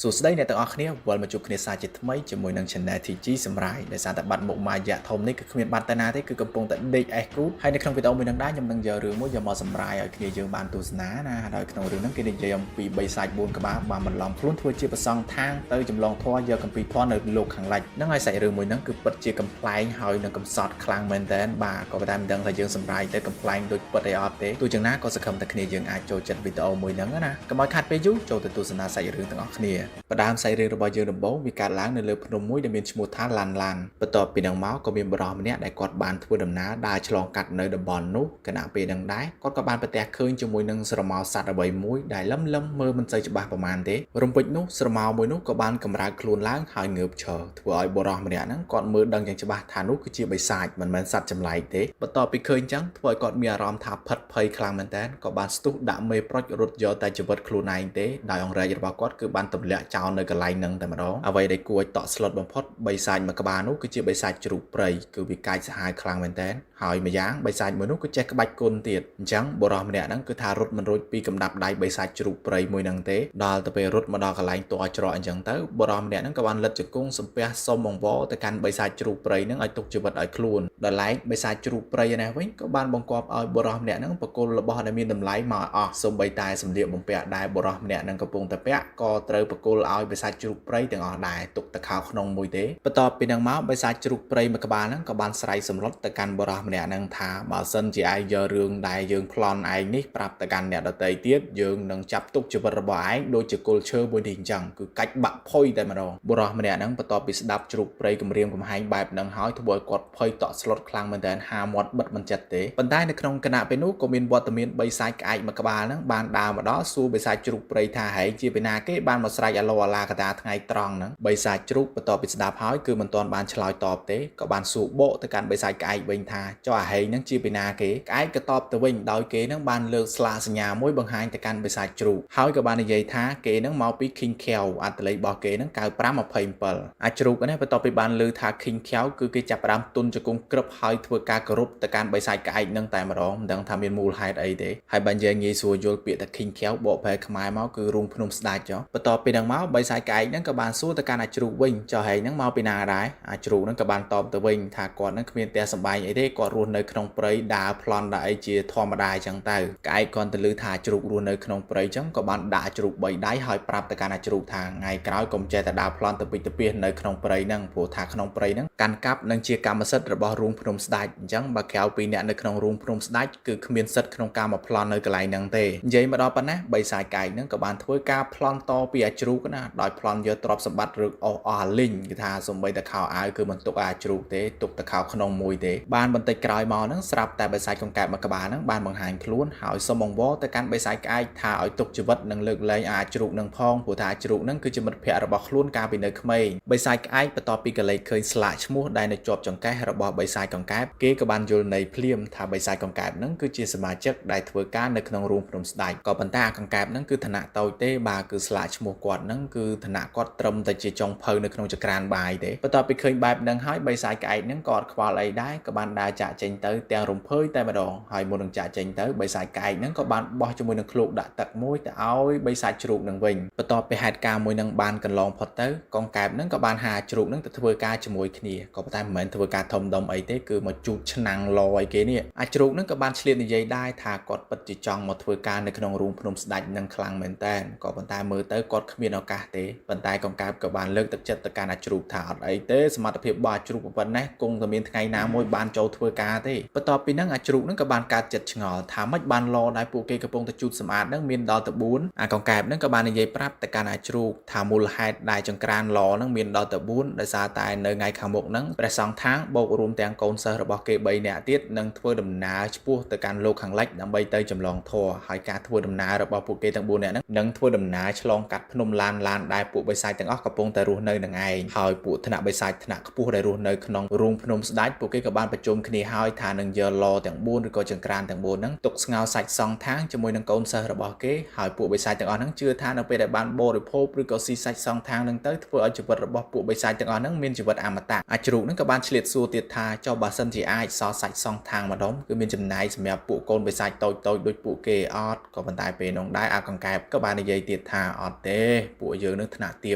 សួស្តីអ្នកទាំងអស់គ្នាវិលមកជួបគ្នាសាជាថ្មីជាមួយនឹង Channel TG សម្រាយដោយសារតែបាត់មុខម៉ាយៈធំនេះគឺគ្មានបាត់ទៅណាទេគឺកំពុងតែដេកអេសគូតហើយនៅក្នុងវីដេអូមួយនឹងដែរខ្ញុំនឹងយករឿងមួយយកមកសម្រាយឲ្យគ្នាយើងបានទស្សនាណាដោយក្នុងរឿងហ្នឹងគេនិយាយអំពីបីសាច់4ក្បាលបានបន្លំខ្លួនធ្វើជាប្រសង់ថាងទៅចម្លងធម៌យកកម្ពីធម៌នៅលោកខាងលិចហ្នឹងហើយសាច់រឿងមួយហ្នឹងគឺពិតជាកំប្លែងហើយនឹងកំសត់ខ្លាំងមែនតើបាទក៏ប៉ុន្តែមិនដឹងថាយើងសម្រាយទៅកំប្លែងដូចពិតអីអត់ទេទោះយ៉ាងណាក៏សង្ឃឹមថាគ្នាយើងអាចចូលចិត្តវីដេអូមួយហ្នឹងណាកុំឲ្យខាត់ពេលយូរចូលទៅទស្សនាសាច់រឿងទាំងអស់គ្នា ផ្ដើមសាច់រឿងរបស់យើងដំបូងវាកើតឡើងនៅលើភ្នំមួយដែលមានឈ្មោះថាឡាន់ឡាន់បន្ទាប់ពីនឹងមកក៏មានបុរសម្នាក់ដែលគាត់បានធ្វើដំណើរដើរឆ្លងកាត់នៅតំបន់នោះខណៈពេលនឹងដែរគាត់ក៏បានប្រទះឃើញជាមួយនឹងស្រមោលសត្វអ្វីមួយដែលលឹមលឹមមើលមិនសូវច្បាស់ប្រហែលទេរំពេចនោះស្រមោលមួយនោះក៏បានកម្រើកខ្លួនឡើងហើយងើបឈរធ្វើឲ្យបុរសម្នាក់ហ្នឹងគាត់មើលដឹងយ៉ាងច្បាស់ថានោះគឺជាបិសាចមិនមែនសត្វចម្លែកទេបន្ទាប់ពីឃើញចឹងធ្វើឲ្យគាត់មានអារម្មណ៍ថាផិតភ័យខ្លាំងមែនតើក៏បានស្ទុះដាក់មេប្រុចរត់យកតែជីវិតខ្លួនឯងទេដោយអង្រែករបស់គាត់គឺបានទម្លាក់ចោលនៅកន្លែងហ្នឹងតែម្ដងអ្វីដែលគួរឲ្យតក់ស្លុតបំផុតបិសាចមួយក្បាលនោះគឺជាបិសាចជ្រូកព្រៃគឺវាកាចសាហាវខ្លាំងមែនតើហើយម្យ៉ាងបិសាចមួយនោះក៏ចេះក្បាច់គុណទៀតអញ្ចឹងបុរសម្នាក់ហ្នឹងគឺថារត់មិនរួចពីកំដាប់ដៃបិសាចជ្រូកព្រៃមួយហ្នឹងទេដល់ទៅពេលរត់មកដល់កន្លែងតួច្រកអញ្ចឹងទៅបុរសម្នាក់ហ្នឹងក៏បានលិតជង្គង់សំពះសុំអង្វរទៅកាន់បិសាចជ្រូកព្រៃហ្នឹងឲ្យទុកជីវិតឲ្យខ្លួនដល់ឡែកបិសាចជ្រូកព្រៃឯនេះវិញក៏បានបង្គាប់ឲ្យបុរសម្នាក់ហ្នឹងប្រគល់របស់ដែលមានតម្លៃមកឲ្យអស់សូម្បីតែសម្លៀកបំពាក់ដែលបុរសម្នាក់ហ្នឹងកំពុងតែពាក់ក៏ត្រូវប្រគល់ឲ្យបិសាចជ្រូកព្រៃទាំងអស់ដែរទុកតែខោក្នុងមួយទេបន្ទាប់ពីហ្នឹងមកបិសាចជ្រូកព្រៃមួយក្បាលហ្នឹងក៏បានស្រែកសម្លុតទៅកាន់បុរសម្នាក់ហ្នឹងថាបើសិនជាឯងយករឿងដែលយើងប្លន់ឯងនេះប្រាប់ទៅកាន់អ្នកដទៃទៀតយើងនឹងចាប់ទុកជីវិតរបស់ឯងដូចជាគល់ឈើមួយនេះអញ្ចឹងគឺកាច់បាក់ផុយតែម្ដងបុរសម្នាក់ហ្នឹងបន្ទាប់ពីស្ដាប់ជ្រូកព្រៃគំរាមកំហែងបែបហ្នឹងហើយធ្វើឲ្យគាត់ភ័យតក់ស្លុតខ្លាំងមែនទែនហាមាត់បិទមិនចិត្តទេប៉ុន្តែនៅក្នុងគណៈពេលនោះក៏មានវត្តមានបីសាច់ក្អែកមួយក្បាលហ្នឹងបានដើរមកដល់សួរបិសាចជ្រូកព្រៃថាហែងជាពីណាគេបានមកស្រែកអាឡូអាឡាកតាថ្ងៃត្រង់ហ្នឹងបីសាច់ជ្រូកបន្ទាប់ពីស្ដាប់ហើយគឺមិនទាន់បានឆ្លើយតបទេក៏បានសួរបកទៅកាន់បិសាចក្អែកវិញថាចុះអាហែងហ្នឹងជាពីណាគេក្អែកក៏តបទៅវិញដោយគេហ្នឹងបានលើកស្លាកសញ្ញាមួយបង្ហាញទៅកាន់បិសាចជ្រូកហើយក៏បាននិយាយថាគេហ្នឹងមកពី King Kiao អត្តលេខរបស់គេហ្នឹង9527អាជ្រូកនេះបន្ទាប់ពីបានលើថា King Kiao គឺគេចាប់ផ្ដើមទុនជង្គង់ក្រឹបហើយធ្វើការគោរពទៅកាន់បិសាចក្អែកហ្នឹងតែម្ដងមិនដឹងថាមានមូលហេតុអីទេហើយបើនិយាយងាយស្រួលយល់ពាក្យថា King Kiao បកប្រែខ្មែរមកគឺរូងភ្នំស្ដេចចុះបន្ទាប់ពីហ្នឹងមកបិសាចក្អែកហ្នឹងក៏បានសួរទៅកាន់អាជ្រូកវិញចុះហែងហ្នឹងមកពីណាដែរអាជ្រូកហ្នឹងក៏បានតបទៅវិញថាគាត់ហ្នឹងគ្មានផ្ទះសម្បែងអីទេគាត់រស់នៅក្នុងព្រៃដើរប្លន់ដើរអីជាធម្មតាអញ្ចឹងទៅក្អែកគាត់ទៅឮថាជ្រូករស់នៅក្នុងព្រៃអញ្ចឹងក៏បានដាក់ជ្រូក3ដៃហើយប្រាប់ទៅកាន់អាជ្រូកថាថ្ងៃក្រោយកុំចេះតែដើរប្លន់ទៅពីទៅពីនៅក្នុងព្រៃហ្នឹងព្រោះថាក្នុងព្រៃហ្នឹងកាន់កាប់នឹងជាកម្មសិទ្ធិរបស់រូងភ្នំស្ដេចអញ្ចឹងបើក្រៅពីអ្នកនៅក្នុងរូងភ្នំស្ដេចគឺគ្មានសិទ្ធិក្នុងការមកប្លន់នៅកន្លែងហ្នឹងទេនិយាយមកដល់ប៉ុណ្ណេះបីសាយកែកហ្នឹងក៏បានធ្វើការប្លន់តពីអាជ្រូកណាដោយប្លន់យកទ្រព្យសម្បត្តិឬអស់អស់អាលីងគឺថាសំបីតែខោអាវគឺមិនទុកអាជ្រូកទេទុកតែខោក្នុងមួយទេបានបន្តិចក្រោយមកហ្នឹងស្រាប់តែបិសាចកង្កែបមួយក្បាលហ្នឹងបានបង្ហាញខ្លួនហើយសុំអង្វរទៅកាន់បិសាចក្អែកថាឲ្យទុកជីវិតនិងលើកលែងអាជ្រូកនឹងផងព្រោះថាអាជ្រូកហ្នឹងគឺជាមិត្តភ័ក្តិរបស់ខ្លួនកាលពីនៅក្មេងបិសាចក្អែកបន្ទាប់ពីកលេចឃើញស្លាកឈ្មោះដែលនៅជាប់ចង្កេះរបស់បិសាចកង្កែបគេក៏បានយល់ន័យភ្លាមថាបិសាចកង្កែបហ្នឹងគឺជាសមាជិកដែលធ្វើការនៅក្នុងរូងភ្នំស្ដេចក៏ប៉ុន្តែអាកង្កែបហ្នឹងគឺឋានៈតូចទេបាទគឺស្លាកឈ្មោះគាត់ហ្នឹងគឺឋានៈគាត់ត្រឹមតែជាចុងភៅនៅក្នុងចក្រានបាយទេបន្ទាប់ពីឃើញបែបហ្នឹងហើយបិសាចក្អែកហ្នឹងក៏អត់ខ្វល់អីដែរក៏បានដើរចាក់ចេញទៅទាំងរំភើយតែម្ដងហើយមុននឹងចាក់ចេញទៅបិសាចក្អែកហ្នឹងក៏បានបោះជាមួយនឹងឃ្លោកដាក់ទឹកមួយទៅឲ្យបិសាចជ្រូកនឹងវិញបន្ទាប់ពីហេតុការណ៍មួយនឹងបានកន្លងផុតទៅកងកែបហ្នឹងក៏បានហាជ្រូកហ្នឹងទៅធ្វើការជាមួយគ្នាក៏ប៉ុន្តែមិនមែនធ្វើការធំដុំអីទេគឺមកជូតឆ្នាំងលអីគេនេះអាជ្រូកហ្នឹងក៏បានឆ្លៀតនិយាយដែរថាគាត់ពិតជាចង់មកធ្វើការនៅក្នុងរូងភ្នំស្ដេចនឹងខ្លាំងមែនតើក៏ប៉ុន្តែមើលទៅគាត់គ្មានឱកាសទេប៉ុន្តែកង្កែបក៏បានលើកទឹកចិត្តទៅកាន់អាជ្រូកថាអត់អីទេសមត្ថភាពរបស់អាជ្រូកប៉ុណ្ណេះគង់តែមានថ្ងៃណាមួយបានចូលធ្វើការទេបន្ទាប់ពីហ្នឹងអាជ្រូកហ្នឹងក៏បានកើតចិត្តឆ្ងល់ថាម៉េចបានលដែលពួកគេកំពុងតែជូតសម្អាតហ្នឹងមានដល់ទៅ4អាកង្កែបហ្នឹងក៏បាននិយាយប្រាប់ទៅកាន់អាជ្រូកថាមូលហេតុដែលចង្ក្រានលហ្នឹងមានដល់ទៅ4ដោយសារតែនៅថ្ងៃខាងមុខហ្នឹងព្រះសង្ឃថាងបូករួមទាំងកូនសិស្សរបស់គេ3នាក់ទៀតនឹងធ្វើដំណើរឆ្ពោះទៅកាន់លោកខាងលិចដើម្បីទៅចម្លងធម៌ហើយការធ្វើដំណើររបស់ពួកគេទាំង4នាក់ហ្នឹងនឹងធ្វើដំណើរឆ្លងកាត់ភ្នំឡានឡានដែលពួកបិសាចទាំងអស់កំពុងតែរស់នៅនឹងឯងហើយពួកថ្នាក់បិសាចថ្នាក់ខ្ពស់ដែលរស់នៅក្នុងរូងភ្នំស្ដេចពួកគេក៏បានប្រជុំគ្នាហើយថានឹងយកឡទាំង4ឬក៏ចង្ក្រានទាំង4ហ្នឹងទុកស្ងោរសាច់សងខាងជាមួយនឹងកូនសិស្សរបស់គេហើយពួកបិសាចទាំងអស់ហ្នឹងជឿថានៅពេលដែលបានបរិភោគឬក៏ស៊ីសាច់សងខាងហ្នឹងទៅធ្វើឲ្យជីវិតរបស់ពួកបិសាចទាំងអស់ហ្នឹងមានជីវិតអមតៈ អាជ្រូកហ្នឹងក៏បានឆ្លៀតសួរទៀតថាចុះបើសិនជាអាចសល់សាច់សងខាងម្ដុំគឺមានចំណែកសម្រាប់ពួកកូនបិសាចតូចៗដូចពួកគេអត់ក៏ប៉ុន្តែពេលនោះដែរអាកង្កែបក៏បាននិយាយទៀតថាអត់ទេពួកយើងនឹងថ្នាក់ទា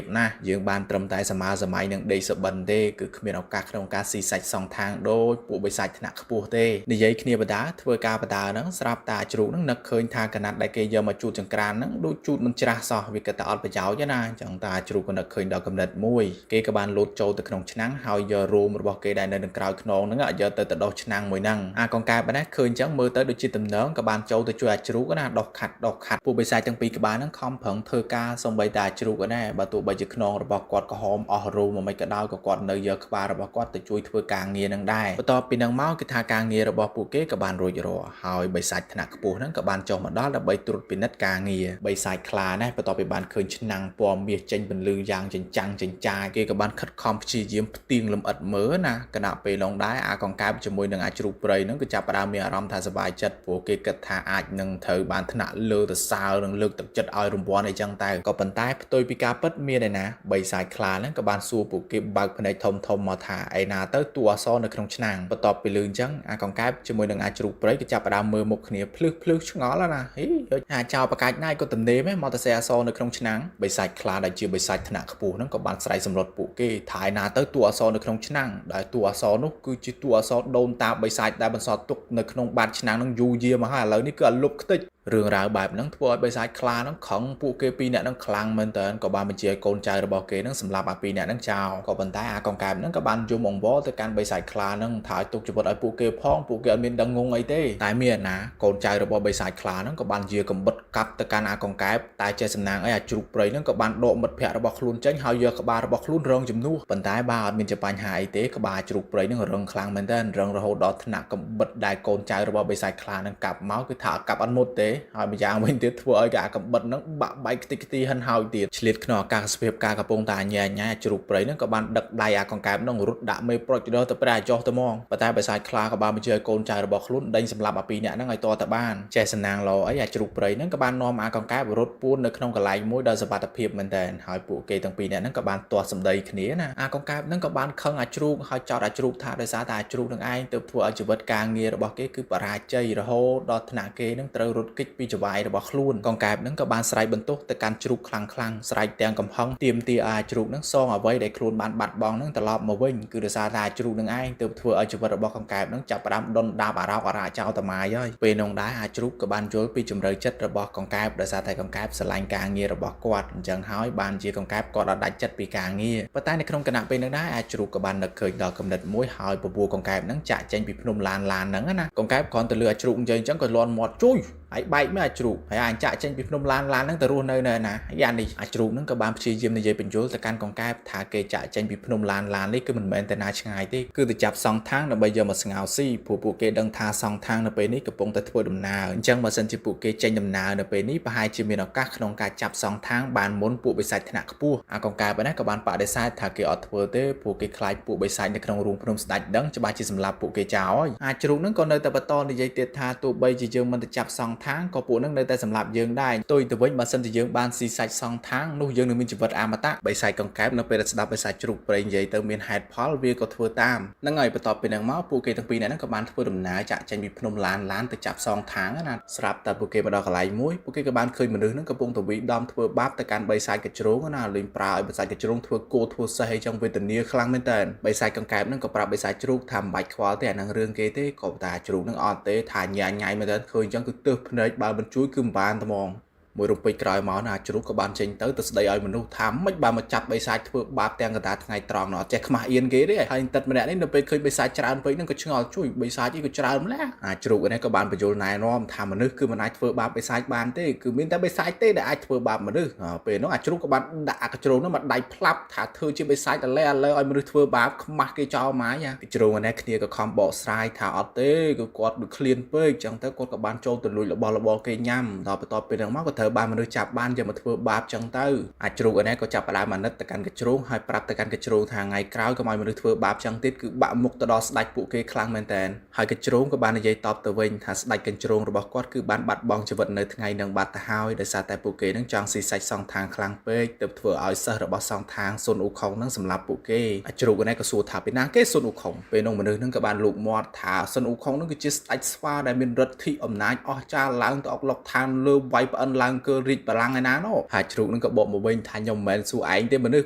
បណាស់យើងបានត្រឹមតែសមាសម័យនឹងដេកសុបិនទេគឺគ្មានឱកាសក្នុងការស៊ីសាច់សងខាងដូចពួកបិសាចថ្នាក់ខ្ពស់ទេនិយាយគ្នាបដាធ្វើការបដាហ្នឹងស្រាប់តែអាជ្រូកហ្នឹងនឹកឃើញថាកណាត់ដែលគេយកមកជូតចង្ក្រានហ្នឹងដូចជូតមិនច្រាស់សោះវាគិតតែអត់ប្រយោជន៍ណាអញ្ចឹងតាអាជ្រូកក៏នឹកឃើញដល់កំណត់មួយគេក៏បានលោតចូលទៅក្នុងឆ្នាំងហើយយករោមរបស់គេដែលនៅនឹងក្រោយខ្នងហ្នឹងយកទៅទៅដោះឆ្នាំងមួយហ្នឹងអាកង្កែបនេះឃើញអញ្ចឹងមើលទៅដូចជាទំនងក៏បានចូលទៅជួយអាជ្រូកណាដោះខាត់ដោះខាត់ពួកបិសាចទាំងពីរក្បាលហ្នឹងខំប្រឹងធ្វើការសំបីតាអាជ្រូកណាបើទោះបីជាខ្នងរបស់គាត់ក្រហមអស់រោមមិនក៏ដោយក៏គាត់នៅយកក្បាលរបស់គាត់ទៅជួយធ្វើការងារនឹងដែរបន្ទាប់ពីហ្នឹងមកគឺថាការងាររបស់ពួកគេក៏បានរួចរាល់ហើយបិសាចថ្នាក់ខ្ពស់ហ្នឹងក៏បានចុះមកដល់ដើម្បីត្រួតពិនិត្យការងារបិសាចខ្លាណាបន្ទាប់ពីបានឃើញឆ្នាំងពណ៌មាសចេញពន្លឺយ៉ាងចិញ្ចាំងចិញ្ចាយគេក៏បានខិតខំព្យាយាមផ្ទៀងលំអិតមើលណាគណៈពេលឡងដែរអាកង្កែបជាមួយនឹងអាជ្រូកព្រៃហ្នឹងគឺចាប់ផ្ដើមមានអារម្មណ៍ថាសប្បាយចិត្តព្រោះគេគិតថាអាចនឹងត្រូវបានថ្នាក់លើទៅសើនឹងលើកទឹកចិត្តឲ្យរង្វាន់អីចឹងតែក៏ប៉ុន្តែផ្ទុយពីការពិតមានឯណាបិសាចខ្លាហ្នឹងក៏បានសួរពួកគេបើកភ្នែកធំធំមកថាឯណាទៅតួអក្សរនៅក្នុងឆ្នាំងបន្ទាប់ពីលឺអញ្ចឹងអាកង្កែបជាមួយនឹងអាជ្រូកព្រៃក៏ចាប់ផ្ដើមមើលមុខគ្នាភ្លឹះភ្លឹះឆ្ងល់ណាហីអាចោលប្រកាច់ណាយក៏ទំនេមមកទៅសេអក្សរនៅក្នុងឆ្នាំងបិសាចខ្លាដែលជាបិសាចថ្នាក់ខ្ពស់ហ្នឹងក៏បានស្រែកសម្លុតពួកគេថាឯណាទៅតួអក្សរនៅក្នុងឆ្នាំងដែលតួអក្សរនោះគឺជាតួអក្សរដូនតាបិសាចដែលបន្សល់ទុកនៅក្នុងបាតឆ្នាំងហ្នឹងយូរយារមកហើយឥឡូវនេះគឺឲ្យលុបខ្ទេចរឿងរ៉ាវបែបហ្នឹងធ្វើឲ្យបិសាចខ្លាហ្នឹងខឹងពួកគេពីរនាក់ហ្នឹងខ្លាំងមែនតើក៏បានបញ្ជាឲ្យកូនចៅរបស់គេហ្នឹងសម្លាប់អាពីរនាក់ហ្នឹងចោលក៏ប៉ុន្តែអាកង្កែបហ្នឹងក៏បានយំអង្វរទៅកាន់បិសាចខ្លាហ្នឹងថាឲ្យទុកជីវិតឲ្យពួកគេផងពួកគេអត់មានដឹងងងអីទេតែមានណាកូនចៅរបស់បិសាចខ្លាហ្នឹងក៏បានយាកំបិតកាប់ទៅកាន់អាកង្កែបតែចេះសំណាងអីអាជ្រូកព្រៃហ្នឹងក៏បានដកមិត្តភ័ក្តិរបស់ខ្លួនចេញហើយយកក្បាលរបស់ខ្លួនរងជំនួសប៉ុន្តែបើអត់មានជាបញ្ហាអីទេក្បាលជ្រូកព្រៃហ្នឹងរឹងខ្លាំងមែនតើរឹងរហូតដល់ថ្នាក់កំបិតដែលកូនចៅរបស់បិសាចខ្លាហ្នឹងកាប់មកគឺថាកាប់អត់មុតទេហើយម្យ៉ាងវិញទៀតធ្វើឲ្យអាកំបិតហ្នឹងបាក់បែកខ្ទេចខ្ទីហិនហើយទៀតឆ្លៀតក្នុងអាកាសភាពការកំពុងតែញ៉ែញ៉ែជ្រូកព្រៃហ្នឹងក៏បានដឹកដៃអាកង្កែបហ្នឹងរត់ដាក់មេប្រុចទៅព្រះអាចោះទៅហ្មងប៉ុន្តែបិសាចខ្លាក៏បានបញ្ជាឲ្យកូនចៅរបស់ខ្លួនដេញសម្លាប់អាពីរនាក់ហ្នឹងឲ្យតទៅបានចេះសំណាងល្អអីអាជ្រូកព្រៃហ្នឹងក៏បាននាំអាកង្កែបរត់ពួននៅក្នុងកន្លែងមួយដោយសុវត្ថិភាពមែនតើហើយពួកគេទាំងពីរនាក់ហ្នឹងក៏បានទាស់សម្ដីគ្នាណាអាកង្កែបហ្នឹងក៏បានខឹងអាជ្រូកហើយចោទអាជ្រូកថាដោយសារតែអាជ្រូកនឹងឯងទើបធ្វើឲ្យជីវិតការងាររបស់គេគឺបរាជ័យរហូតដល់ថ្នាក់គេនឹងត្រូវរត់គេចពីចវាយរបស់ខ្លួនកង្កែបហ្នឹងក៏បានស្រែកបន្ទោសទៅកាន់ជ្រូកខ្លាំងខ្លាំងស្រែកទាំងកំហឹងទាមទារឲ្យអាជ្រូកហ្នឹងសងអ្វីដែលខ្លួនបានបាត់បង់ហ្នឹងត្រឡប់មកវិញគឺដោយសារតែអាជ្រូកនឹងឯងទើបធ្វើឲ្យជីវិតរបស់កង្កែបហ្នឹងចាប់ផ្ដើមដុនដាបអារោកអារ៉ាចោលតម៉ាយហើយពេលនោះដែរអាជ្រូកក៏បានយល់ពីជំរឿចិត្តរបស់កង្កែបដោយសារតែកង្កែបស្រឡាញ់ការងាររបស់គាត់អញ្ចឹងហើយបានជាកង្កែបគាត់អត់ដាច់ចិត្តពីការងារប៉ុន្តែនៅក្នុងគណៈពេលនោះដែរអាជ្រូកក៏បាននឹកឃើញដល់កំណត់មួយហើយពពួរកង្កែបហ្នឹងចាក់ចេញពីភ្នំឡានឡានហ្នឹងណាកង្កែបគ្រាន់តែលឺអាជ្រូកនិយាយអញ្ចឹងក៏លន់មាត់ជួយហើយបែកមើលអាជ្រូកហើយអញចាក់ចេញពីភ្នំឡានឡានហ្នឹងទៅរស់នៅនៅណាយ៉ានេះអាជ្រូកហ្នឹងក៏បានព្យាយាមនិយាយបញ្យល់ទៅកាន់កង្កែបថាគេចាក់ចេញពីភ្នំឡានឡាននេះគឺមិនមែនតែណាឆ្ងាយទេគឺទៅចាប់សងខាងដើម្បីយកមកស្ងោស៊ីព្រោះពួកគេដឹងថាសងខាងនៅពេលនេះកំពុងតែធ្វើដំណើរអញ្ចឹងបើសិនជាពួកគេចេញដំណើរនៅពេលនេះប្រហែលជាមានឱកាសក្នុងការចាប់សងខាងបានមុនពួកបិសាចថ្នាក់ខ្ពស់អាកង្កែបនេះក៏បានបដិសេធថាគេអត់ធ្វើទេព្រោះគេខ្លាចពួកបិសាចនៅក្នុងរូងភ្នំស្ដេចដឹងច្បាស់ជាសម្លាប់ពួកគេចោលហើយអាជ្រូកហ្នឹងក៏នៅតែបន្តនិយាយទៀតថាទោះបីជាយើងមិនទៅចាប់សងខាងក៏ពួកហ្នឹងនៅតែសម្លាប់យើងដែរផ្ទុយទៅវិញបើសិនជាយើងបានស៊ីសាច់សងខាងនោះយើងនឹងមានជីវិតអមតៈបិសាចកង្កែបនៅពេលដែលស្ដាប់បិសាចជ្រូកព្រៃនិយាយទៅមានហេតុផលវាក៏ធ្វើតាមហ្នឹងហើយបន្ទាប់ពីហ្នឹងមកពួកគេទាំងពីរនាក់ហ្នឹងក៏បានធ្វើដំណើរចាក់ចេញពីភ្នំឡានឡានទៅចាប់សងខាងណាស្រាប់តែពួកគេមកដល់កន្លែងមួយពួកគេក៏បានឃើញមនុស្សហ្នឹងកំពុងតែវីដំធ្វើបាបទៅកាន់បិសាចកជ្រងណាលេងប្រើឲ្យបិសាចកជ្រងធ្វើគោធ្វើសេះអីចឹងវេទនាខ្លាំងមែនតើបិសាចកង្កែបហ្នឹងក៏ប្រាប់បិសាចជ្រូកថាមិនបាច់ខ្វល់ទេអាហ្នឹងរឿងគេទេក៏តែជ្រូកហ្នឹងអត់ទេថាញ៉ាញ៉ៃមែនតើឃើញចឹងគឺទើសភ្នែកបើមិនជួយគឺមិនបានត្មងមួយរំពេចក្រោយមកណាជ្រូកក៏បានចេញទៅទៅស្ដីឲ្យមនុស្សថាមិនបានមកចាប់បិសាចធ្វើបាបទាំងកណ្ដាលថ្ងៃត្រង់អត់ចេះខ្មាស់អៀនគេទេហើយទឹកម្នាក់នេះនៅពេលឃើញបិសាចច្រើនពេកហ្នឹងក៏ឆ្ងល់ជួយបិសាចអីក៏ច្រើនម្ល៉េះអាជ្រូកនេះក៏បានបញ្យល់ណែនាំថាមនុស្សគឺមិនអាចធ្វើបាបបិសាចបានទេគឺមានតែបិសាចទេដែលអាចធ្វើបាបមនុស្សពេលនោះអាជ្រូកក៏បានដាក់អាកជ្រូកនោះមកដៃផ្លាប់ថាធ្វើជាបិសាចតលែឥឡូវឲ្យមនុស្សធ្វើបាបខ្មាស់គេចោលម៉ាយអាជ្រូកនេះគ្នាក៏ខំបកស្រាយថាអត់ទេគឺគាត់ដូចឃ្លានពេកចឹងទៅគាត់ក៏បានចូលទៅលួចរបស់របរគេញ៉ាំដល់បន្ទាប់ពេលហ្នឹងមកក៏ត្រូវ ត្រូវបានមនុស្សចាប់បានយកមកធ្វើបាបចឹងទៅអាចជ្រូកឯនេះក៏ចាប់ផ្ដើមអាណិតទៅកាន់កញ្ជ្រោងហើយប្រាប់ទៅកាន់កញ្ជ្រោងថាថ្ងៃក្រោយកុំឲ្យមនុស្សធ្វើបាបចឹងទៀតគឺបាក់មុខទៅដល់ស្ដេចពួកគេខ្លាំងមែនតើហើយកញ្ជ្រោងក៏បាននិយាយតបទៅវិញថាស្ដេចកញ្ជ្រោងរបស់គាត់គឺបានបាត់បង់ជីវិតនៅថ្ងៃនឹងបាត់ទៅហើយដោយសារតែពួកគេនឹងចង់ស៊ីសាច់សងខាងខ្លាំងពេកទើបធ្វើឲ្យសិស្សរបស់សងខាងសុនអ៊ូខុងនឹងសម្លាប់ពួកគេអាចជ្រូកឯនេះក៏សួរថាពីណាគេសុនអ៊ូខុងពេលនោះមនុស្សនឹងក៏បានលូកមាត់ថាសុនអ៊ូខុងនឹងគឺជាស្ដេចស្វាដែលមានឫទ្ធិអំណាចអស្ចារ្យឡើងទៅអុកឡុកឋានលើវាយប្អិនឡើងកើរីកបលាំងឯណានោះហើយជ្រូកនឹងក៏បកមកវិញថាខ្ញុំមិនមែនសួរឯងទេមនុស្ស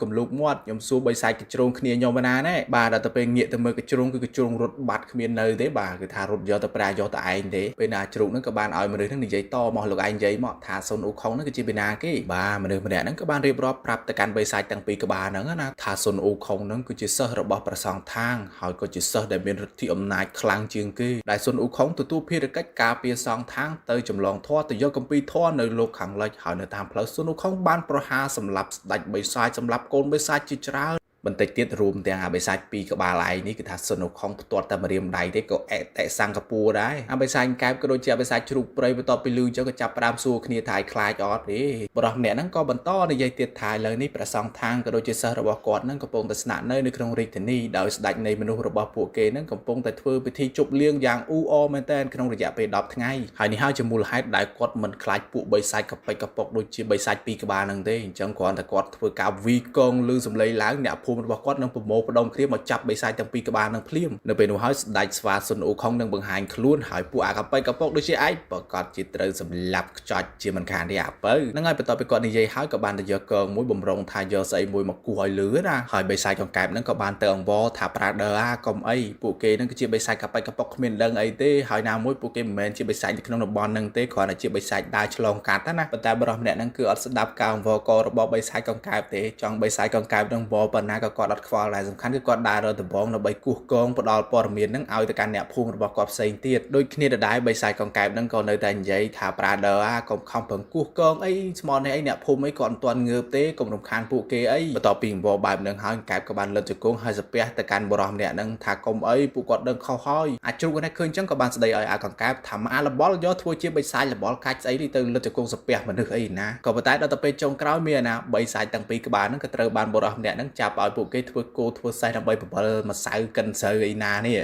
កុំលូកមាត់ខ្ញុំសួរបិសាចកញ្ជ្រោងគ្នាខ្ញុំឯណាណែបាទដល់ទៅពេលងាកទៅមើលកញ្ជ្រោងគឺកញ្ជ្រោងរត់បាត់គ្មាននៅទេបាទគឺថារត់យកទៅប្រាយកទៅឯងទេពេលណាជ្រូកនឹងក៏បានឲ្យមនុស្សនឹងនិយាយតមកលោកឯងនិយាយមកថាសុនអ៊ូខុងនឹងគឺជាពីណាគេបាទមនុស្សម្នាក់ហ្នឹងក៏បានរៀបរាប់ប្រាប់ទៅកាន់បិសាចទាំងពីរក្បាលហ្នឹងណាថាសុនអ៊ូខុងនឹងគឺជាសិស្សរបស់ព្រះសង្ឃថាងហើយក៏ជាសិស្សដែលមានឫទ្ធិអំណាចខ្លាំងជាងគេដែលសុនអ៊ូខុងទទួលភារកិច្ចការពារសង្ឃថាងទៅចម្លងធម៌ទៅយកគម្ពីរធម៌នៅលោកខាងលិចហើយនៅតាមផ្លូវសុនអ៊ូខុងបានប្រហារសម្លាប់ស្ដេចបិសាចសម្លាប់កូនបិសាចជាច្រើនបន្តិចទៀតរួមទាំងអាបិសាចពីរក្បាលឯងនេះគឺថាសុនអ៊ូខុងផ្ទាត់តែម្រាមដៃទេក៏អេតេសង្កពួរដែរអាបិសាចកែបក៏ដូចជាអាបិសាចជ្រូកព្រៃបន្ទាប់ពីលឺអញ្ចឹងក៏ចាប់ផ្ដើមសួរគ្នាថាឲ្យខ្លាចអត់ទេបរិះម្នាក់ហ្នឹងក៏បន្តនិយាយទៀតថាឥឡូវនេះព្រះសង្ឃថាងក៏ដូចជាសិស្សរបស់គាត់ហ្នឹងកំពុងតែស្នាក់នៅនៅក្នុងរាជធានីដោយស្ដេចនៃមនុស្សរបស់ពួកគេហ្នឹងកំពុងតែធ្វើពិធីជប់លៀងយ៉ាងអ៊ូអរមែនទែនក្នុងរយៈពេល10ថ្ងៃហើយនេះហើយជាមូលហេតុដែលគាត់មិនខ្លាចពួកបិសាចកប៉ិចកប៉ុកដូចជាបិសាចពីរក្បាលហ្នឹងទេអញ្ចឹងគ្រាន់តែគាត់ធ្វើការវីកងលឺសំឡេងឡើងអ្នកភូមិរបស់គាត់នឹងប្រមូលផ្ដុំគ្នាមកចាប់បិសាចទាំងពីរក្បាលនឹងភ្លាមនៅពេលនោះហើយស្ដេចស្វាសុនអ៊ូខុងនឹងបង្ហាញខ្លួនហើយពួកអាកប៉ិចកប៉ុកដូចជាឯងប្រកាសជាត្រូវសម្លាប់ខ្ចច់ជាមិនខានទេអាពៅហ្នឹងហើយបន្ទាប់ពីគាត់និយាយហើយក៏បានទៅយកកងមួយបំរុងថាយកស្អីមួយមកគោះឲ្យលឺណាហើយបិសាចកង្កែបហ្នឹងក៏បានទៅអង្វរថា brother អាកុំអីពួកគេហ្នឹងគឺជាបិសាចកប៉ិចកប៉ុកគ្មានដឹងអីទេហើយណាមួយពួកគេមិនមែនជាបិសាចនៅក្នុងតំបន់ហ្នឹងទេគ្រាន់តែជាបិសាចដើរឆ្លងកាត់ណាប៉ុន្តែបរិះម្នាក់ហ្នឹងគឺអត់ស្ដាប់ការអង្វរករបស់បិសាចកង្កែបទេចង់បិសាចកង្កែបហ្នឹងវល់ប៉ុណ្ណាក៏គាត់អត់ខ្វល់ដែរសំខាន់គឺគាត់ដើររកដំបងដើម្បីគោះកងផ្ដល់ព័ត៌មានហ្នឹងឲ្យទៅកាន់អ្នកភូមិរបស់គាត់ផ្សេងទៀតដូចគ្នាដដែលបិសាចកង្កែបហ្នឹងក៏នៅតែនិយាយថា brother អាកុំខំប្រឹងគោះកងអីស្មោនេះអីអ្នកភូមិអីគាត់មិនទាន់ងើបទេកុំរំខានពួកគេអីបន្ទាប់ពីអង្វរបែបហ្នឹងហើយកង្កែបក៏បានលិតជង្គង់ហើយសាពះទៅកាន់បុរសម្នាក់ហ្នឹងថាកុំអីពួកគាត់ដឹងខុសហើយអាចជ្រូកនេះឃើញចឹងក៏បានស្ដីឲ្យអាកង្កែបថាមកអាលបលយកធ្វើជាបិសាចលបលកាច់ស្អីនេះទៅលិតជង្គង់សាពះមនុស្សអីណាក៏ប៉ុន្តែដល់ទៅពេលចុងក្រោយមានអាណាបិសាចទាំងពីរក្បាលហ្នឹងក៏ត្រូវបានបុរសម្នាក់ហ្នឹងចាប់ឲ្យពួកគេធ្វើគោធ្វើសេះដើម្បីបបិលម្សៅកិនស្រូវអីណានេះ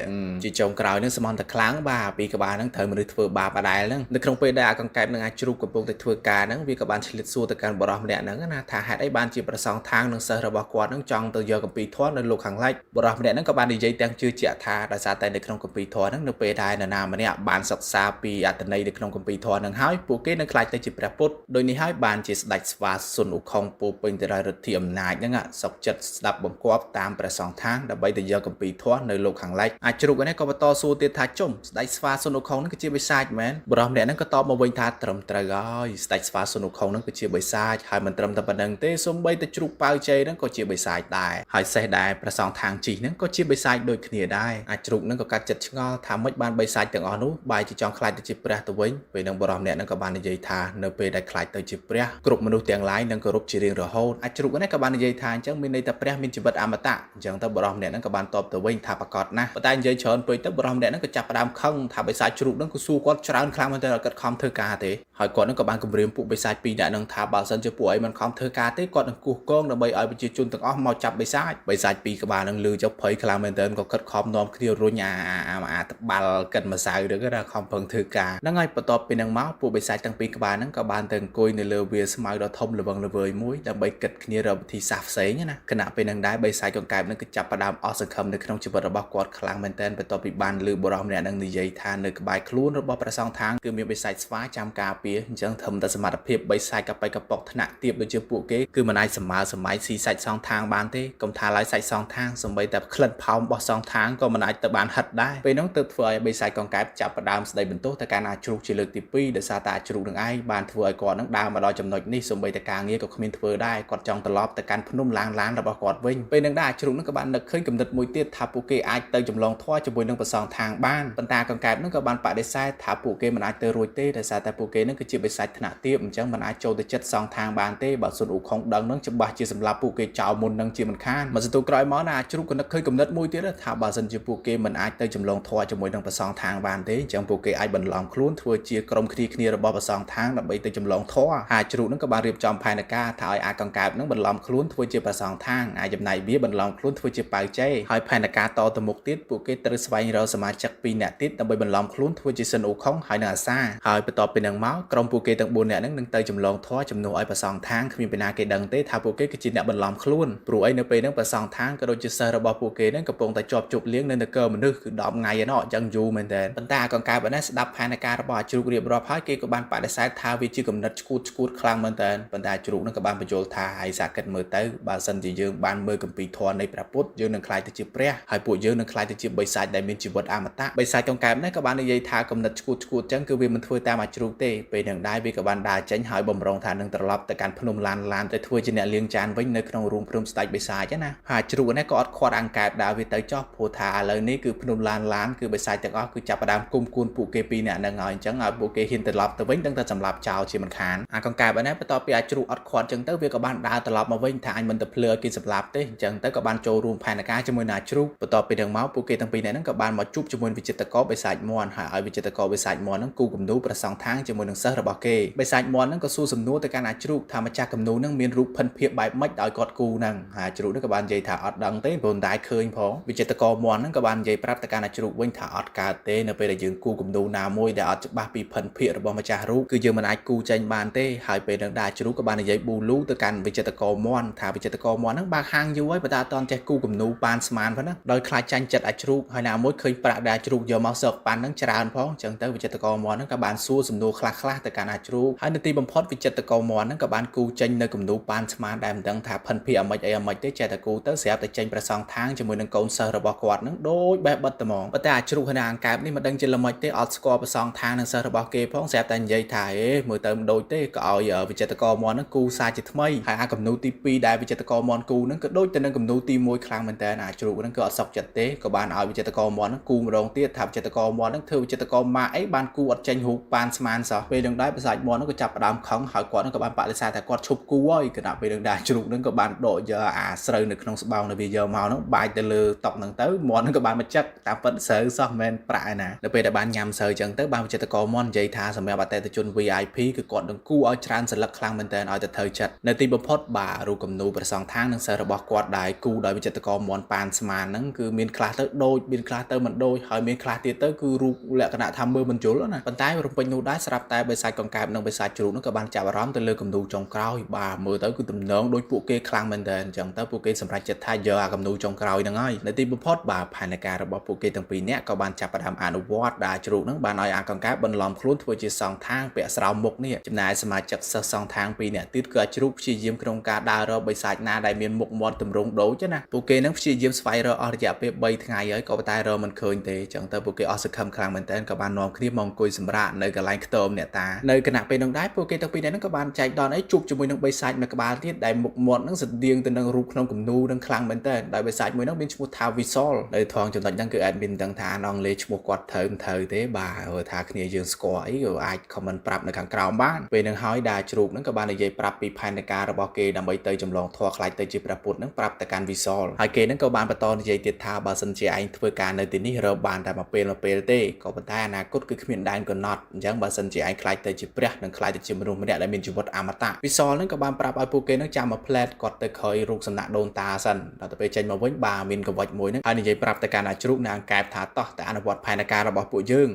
ជាចុងក្រោយហ្នឹងស្មន់តែខ្លាំងបាទពីក្បាលហ្នឹងត្រូវមនុស្សធ្វើបាបអដែលហ្នឹងនៅក្នុងពេលដែលអាកង្កែបនឹងអាចជ្រូកកំពុងតែធ្វើការហ្នឹងវាក៏បានឆ្លៀតសួរទៅកាន់បុរសម្នាក់ហ្នឹងណាថាហេតុអីបានជាប្រសងថាងនឹងសិស្សរបស់គាត់ហ្នឹងចង់ទៅយកគម្ពីរធម៌នៅលោកខាងលិចបុរសម្នាក់ហ្នឹងក៏បាននិយាយទាំងជឿជាក់ថាដោយសារតែនៅក្នុងគម្ពីរធម៌ហ្នឹងនៅពេលដែលនរណាម្នាក់បានសិក្សាពីអត្ថន័យនៅក្នុងគម្ពីរធម៌ហ្នឹងហើយពួកគេនឹងក្លាយទៅជាព្រះពុទ្ធដោយនេះហើយបានជាស្ដេចស្វាសុនអ៊ូខុងពោពេញទៅដោយឫទ្ធិអំណាចហ្នឹងសុកចិត្តស្ដាប់បង្គាប់តាមព្រះសង្ឃថាងដើម្បីទៅយកគម្ពីរធម៌នៅលោកខាងលិចអាចជ្រូកនេះក៏បន្តសួរទៀតថាជុំស្ដេចស្វាសុនអ៊ូខុងហ្នឹងគឺជាបិសាចមែនបុរសម្នាក់ហ្នឹងក៏តបមកវិញថាត្រឹមត្រូវហើយស្ដេចស្វាសុនអ៊ូខុងហ្នឹងគឺជាបិសាចហើយមិនត្រឹមតែប៉ុណ្្នឹងទេសូម្បីតែជ្រូកប៉ាវជ័យហ្នឹងក៏ជាបិសាចដែរហើយសេះដែរព្រះសង្ឃថាងជីហ្នឹងក៏ជាបិសាចដូចគ្នាដែរអាចជ្រូកហ្នឹងក៏កាត់ចិត្តឆ្ងល់ថាម៉េចបានបិសាចទាំងអស់នោះបែរជាចង់ក្លាយទៅជាព្រះទៅវិញពេលហ្នឹងបុរសម្នាក់ហ្នឹងក៏បាននិយាយថានៅពេលដែលក្លាយទៅជាព្រះគ្រប់មនុស្សទាំងឡាយនឹងគោរពជារៀងរហូតអាចជ្រូកនេះក៏បាននិយាយថាអញ្ចឹងមានន័យថាព្រះមានជីវិតអមតៈអញ្ចឹងទៅបុរសម្នាក់ហ្នឹងក៏បានតបទៅវិញថាប្រកាសណាស់ប៉ុន្តែនិយាយច្រើនពេកទៅបុរសម្នាក់ហ្នឹងក៏ចាប់ផ្ដើមខឹងថាបិសាចជ្រូកហ្នឹងក៏សួរគាត់ច្រើនខ្លាំងមែនទែនឲ្យគាត់ខំធ្វើការទេហើយគាត់ហ្នឹងក៏បានគម្រាមពួកបិសាចពីរនាក់ហ្នឹងថាបើសិនជាពួកឯងមិនខំធ្វើការទេគាត់នឹងគោះកងដើម្បីឲ្យប្រជាជនទាំងអស់មកចាប់បិសាចបិសាចពីរក្បាលហ្នឹងលឺចុះភ័យខ្លាំងមែនទែនក៏ខិតខំនាំគ្នារុញអាអាអាត្បាល់កិនម្សៅហ្នឹងណាខំប្រឹងធ្វើការហ្នឹងហើយបន្ទាប់ពីហ្នឹងមកពួកបិសាចទាំងពីរក្បាលហ្នឹងក៏បានទៅអង្គុយនៅលើវាលស្មៅដ៏ធំល្វឹងល្វើយមួយដើម្បីគិតគ្នារកវិធីសាស្ត្រផ្សេងណាខណៈពេលហ្នឹងដែរបិសាចកង្កែបហ្នឹងក៏ចាប់ផ្ដើមអស់សង្ឃឹមនៅក្នុងជីវិតរបស់គាត់ខ្លាំងមែនទែនបន្ទាប់ពីបានលឺបុរសម្នាក់ហ្នឹងនិយាយថានៅក្បែរខ្លួនរបស់ព្រះសង្ឃថាងគឺមានបិសាចស្វាចាំការពារអញ្ចឹងធំតែសមត្ថភាពបិសាចកប៉ិកប៉ុកថ្នាក់ទៀបដូចជាពួកគេគឺមិនអាចសម្មើសម័យស៊ីសាច់សងខាងបានទេកុំថាឡើយសាច់សងខាងសូម្បីតែក្លិនផោមរបស់សងខាងក៏មិនអាចទៅបានហិតដែរពេលហ្នឹងទើបធ្វើឲ្យបិសាចកង្កែបចាប់ផ្ដើមស្ដីបន្ទោសទៅកាន់អាជ្រូកជាលើកទី2ដោយសារតែអាជ្រូកនឹងឯងបានធ្វើឲ្យគាត់នឹងដើរមកដល់ចំណុចនេះសូម្បីតែការងារក៏គ្មានធ្វើដែរគាត់ចង់ត្រឡប់ទៅកាន់ភ្នំឡានឡានរបស់គាត់វិញ វិញពេលនឹងដែរអាជ្រូកនឹងក៏បាននឹកឃើញគំនិតមួយទៀតថាពួកគេអាចទៅចម្លងធម៌ជាមួយនឹងព្រះសង្ឃថាងបានប៉ុន្តែកង្កែបនឹងក៏បានបដិសេធថាពួកគេមិនអាចទៅរួចទេដោយសារតែពួកគេនឹងគឺជាបិសាចថ្នាក់ទាបអញ្ចឹងមិនអាចចូលទៅចិត្តសង្ឃថាងបានទេបើសុនអ៊ូខុងដឹងនឹងច្បាស់ជាសម្លាប់ពួកគេចោលមុននឹងជាមិនខានមកសន្ទុះក្រោយមកណាអាជ្រូកក៏នឹកឃើញគំនិតមួយទៀតថាបើសិនជាពួកគេមិនអាចទៅចម្លងធម៌ជាមួយនឹងព្រះសង្ឃថាងបានទេអញ្ចឹងពួកគេអាចបន្លំខ្លួនធ្វើជាក្រុមគ្នាគ្នារបស់ព្រះសង្ឃថាងដើម្បីទៅចម្លងធម៌ហើយអាជ្រូកនឹងក៏បានរៀបចំផែនការថាឲ្យអាកង្កែបនឹងបន្លំខ្លួនធ្វើជាព្រះសង្ឃថាងអាចចំណែកវាបន្លំខ្លួនធ្វើជាប៉ៅជេហើយផែនការតទៅមុខទៀតពួកគេត្រូវស្វែងរកសមាជិក2នាក់ទៀតដើម្បីបន្លំខ្លួនធ្វើជាសិនអ៊ូខុងហើយនិងអាសាហើយបន្ទាប់ពីនឹងមកក្រុមពួកគេទាំង4នាក់នឹងនឹងទៅចម្លងធម៌ជំនួសឲ្យព្រះសង្ឃថាងគ្មានពីណាគេដឹងទេថាពួកគេគឺជាអ្នកបន្លំខ្លួនព្រោះអីនៅពេលហ្នឹងព្រះសង្ឃថាងក៏ដូចជាសិស្សរបស់ពួកគេហ្នឹងកំពុងតែជាប់ជប់លៀងនៅនគរមនុស្សគឺ10ថ្ងៃឯណោះអញ្ចឹងយូរមែនតើប៉ុន្តែអាកង្កែបនេះស្ដាប់ផែនការរបស់អាជ្រូករៀបរាប់ហើយគេក៏បានបដិសេធថាវាជាគំនិតឈួតឈួតខ្លាំងមែនតើប៉ុន្តែអាជ្រូកហ្នឹងក៏បានបញ្យល់ថាហើយសាគិតមើលទៅបើសិនជាយើងបានមើលគម្ពីរធម៌នៃព្រះពុទ្ធយើងនឹងក្លាយទៅជាព្រះហើយពួកយើងនឹងក្លាយទៅជាបិសាចដែលមានជីវិតអមតៈបិសាចកង្កែបនេះក៏បាននិយាយថាគំនិតឈួតឈួតអញ្ចឹងគឺវាមិនធ្វើតាមអាជ្រូកទេពេលនឹងដែរវាក៏បានដើរចេញហើយបំរុងថានឹងត្រឡប់ទៅកាន់ភ្នំឡានឡានទៅធ្វើជាអ្នកលាងចានវិញនៅក្នុងរូងភ្នំស្ដេចបិសាចណាហើយអាជ្រូកនេះក៏អត់ខាត់អង្កែបដើរវាទៅចោះព្រោះថាឥឡូវនេះគឺភ្នំឡានឡានគឺបិសាចទាំងអស់គឺចាប់ផ្ដើមគុំគួនពួកគេពីរនាក់ហ្នឹងហើយអញ្ចឹងឲ្យពួកគេហ៊ានត្រឡប់ទៅវិញដឹងតែសម្លាប់ចោលជាមិនខានអាកង្កែបនេះបន្ទាប់ពីអាជ្រូកអត់ខាត់អញ្ចឹងទៅវាក៏បានដើរត្រឡប់មកវិញថាអញមិនទៅភ្លឺឲ្យគេសម្លាប់ទេអញ្ចឹងទៅក៏បានចូលរួមផែនការជាមួយនឹងអាជ្រូកបន្ទាប់ពីនឹងមកពួកគេទាំងពីរនាក់ហ្នឹងក៏បានមកជួបជាមួយវិចិត្រករបិសាចមន់ហើយឲ្យវិចិត្រករបិសាចមន់ហ្នឹងគូគំនូព្រះសង្ឃថាងជាមួយនឹងសិស្សរបស់គេបិសាចមន់ហ្នឹងក៏សួរសំណួរទៅកាន់អាជ្រូកថាម្ចាស់គំនូហ្នឹងមានរូបភិនភាពបែបម៉េចឲ្យគាត់គូហ្នឹងហើយអាជ្រូកហ្នឹងក៏បាននិយាយថាអត់ដឹងទេព្រោះមិនដែលឃើញផងវិចិត្រករមន់ហ្នឹងក៏បាននិយាយប្រាប់ទៅកាន់អាជ្រូកវិញថាអត់កើតទេនៅពេលដែលយើងគូគំនូណាមួយដែលអត់ច្បាស់ពីភិនភាគរបស់ម្ចាស់រូបគឺយើងមិនអាចគូចេញបានទេហើយពេលហ្នឹងដែរអាជ្រូកក៏បាននិយាយប៊ូលូទៅកាន់វិចិត្រករមន់ថាវិចិត្រករមន់ហ្នឹងបើកហាងយូរហើយប៉ុន្តែអត់ទាន់ចេះគូគំនូបានស្មានផងណាដោយខ្លាចចាញ់ចិត្តអាជ្រូកហើយណាមួយឃើញប្រាក់ដែលអាជ្រូកយកមកសកប៉ាន់ហ្នឹងច្រើនផងអញ្ចឹងទៅវិចិត្រករមន់ហ្នឹងក៏បានសួរសំណួរខ្លះៗទៅកាន់អាជ្រូកហើយនៅទីបំផុតវិចិត្រករមន់ហ្នឹងក៏បានគូចេញនៅគំនូប៉ានស្មានដែលមិនដឹងថាភិនភាគអាម៉េចអីអាម៉េចទេចេះតែគូទៅស្រាប់តែចេញព្រះសង្ឃថាងជាមួយនឹងកូនសិស្សរបស់គាត់ហ្នឹងដូចបេះបិទត្មងប៉ុន្តែអាជ្រូកហើយនឹងអង្កែបនេះមិនដឹងជាល្មិចទេអត់ស្គាល់ព្រះសង្ឃថាងនិងសិស្សរបស់គេផងស្រាប់តែនិយាយថាអេមើលទៅមិនដូចទេក៏ឲ្យវិចិត្រករមន់ហ្នឹងគូសាជាថ្មីហើយអាគំនូទី2ដែលវិចិត្រករមន់គូហ្នឹងក៏ដូចទៅនឹងគំនូទី1ខ្លាំងមែនតើអាជ្រូកហ្នឹងគឺអត់សុខចិត្តទេក៏បានឲ្យវិចិត្រករមន់ហ្នឹងគូម្ដងទៀតថាវិចិត្រករមន់ហ្នឹងធ្វើវិចិត្រករម៉ាអីបានគូអត់ចេញរូបប៉ានស្មានសោះពេលហ្នឹងដែរបិសាចមន់ហ្នឹងក៏ចាប់ផ្ដើមខឹងហើយគាត់ហ្នឹងក៏បានបដិសេធថាគាត់ឈប់គូហើយខណៈពេលហ្នឹងដែរជ្រូកហ្នឹងក៏បានដកយកអាស្រូវនៅក្នុងស្បោងដែលវាយកមកហ្នឹងបាចទៅលើតុហ្នឹងទៅមន់ហ្នឹងក៏បានមកចឹកតាមពិតស្រូវសោះមិនមែនប្រាក់ឯណានៅពេលដែលបានញ៉ាំស្រូវចឹងទៅបានវិចិត្រករមន់និយាយថាសម្រាប់អតិថិជន VIP គឺគាត់នឹងគូឲ្យច្រើនសន្លឹកខ្លាំងមែនតើឲ្យទៅត្រូវចិត្តនៅទីបំផុតបាទរូបគំនូព្រះសង្ឃថាងនិងសិស្សរបស់គាត់ដែលគូដោយវិចិត្រករមន់ប៉ានស្មានហ្នឹងគឺមានខ្លះទៅដូចមានខ្លះទៅមិនដូចហើយមានខ្លះទៀតទៅគឺរូបលក្ខណៈថាមើលមិនយល់ណាប៉ុន្តែរំពេញនោះដែរស្រាប់តែបិសាចកង្កែបនិងបិសាចជ្រូកនោះក៏បានចាប់អារម្មណ៍ទៅលើគំនូចុងក្រោយបាទមើលទៅគឺទំនងដូចពួកគេខ្លាំងមែនតើអញ្ចឹងទៅពួកគេសម្រេចចិត្តថាយកអាគំនូចុងក្រោយហ្នឹងហើយនៅទីបំផុតបាទផែនការរបស់ពួកគេទាំងពីរនាក់ក៏បានចាប់ផ្ដើមអនុវត្តដែលជ្រូកហ្នឹងបានឲ្យអាកង្កែបបន្លំខ្លួនធ្វើជាសង្ឃថាងពាក់ស្រោមមុខនេះចំណែកសមាជិកសិស្សសង្ឃថាងពីរនាក់ទៀតគឺអាជ្រូកព្យាយាមក្នុងការដើររកបិសាចណាដែលមានមុខមាត់ទម្រង់ដូចណាពួកគេនឹងព្យាយាមស្វែងរកអស់រយៈពេល3ថ្ងៃហើយក៏ប៉ុន្តែរកមិនឃើញទេអញ្ចឹងទៅពួកគេអស់សង្ឃឹមខ្លាំងមែនទែនក៏បាននាំគ្នាមកអង្គុយសម្រាកនៅកន្លែងខ្ទមអ្នកតានៅគណៈពេលនោះដែរពួកគេទាំងពីរនាក់ហ្នឹងក៏បានចែកដនអីជួបជាមួយនឹងបិសាចមួយក្បាលទៀតដែលមុខមាត់ហ្នឹងស្តៀងទៅនឹងរូបក្នុងគំនូនឹងខ្លាំងមែនទែនដោយបិសាចមួយហ្នឹងមានឈ្មោះថា Visol នៅថងចំណុចហ្នឹងគឺ admin ដឹងថាអង់គ្លេសឈ្មោះគាត់ត្រូវមិនត្រូវទេបាទថាគ្នាយើងស្គាល់អីក៏អាច comment ប្រាប់នៅខាងក្រោមបានពេលហ្នឹងហើយដែលជ្រូកហ្នឹងក៏បាននិយាយប្រាប់ពីផែនការរបស់គេដើម្បីទៅចម្លងធម៌ខ្លាចទៅជាព្រះពុទ្ធហ្នឹងប្រាប់ទៅកាន់ Visol ហើយគេហ្នឹងក៏បានបន្តនិយាយទៀតថាបើសិនជាឯងធ្វើការនៅទីនេះរកបានតែមួយពេលមួយពេលទេក៏ប៉ុន្តែអនាគតគឺគ្មានដែនកំណត់អញ្ចឹងបើសិនជាឯងខ្លាចទៅជាព្រះនិងខ្លាចទៅជាមនុស្សម្នាក់ដែលមានជីវិតអមតៈ Visol ហ្នឹងក៏បានប្រាប់ឲ្យពួកគេហ្នឹងចាំមកផ្លែតគាត់ទៅក្រោយរូបសំណាក់ដូនតាសិនដល់ទៅពេលចេញមកវិញបាទមានកវិចមួយហ្នឹងហើយនិយាយប្រាប់ទៅកាន់អាជ្រូកនិងអង្កែបថាតោះតែអនុវត្តផែនការរបស់ពួកយើ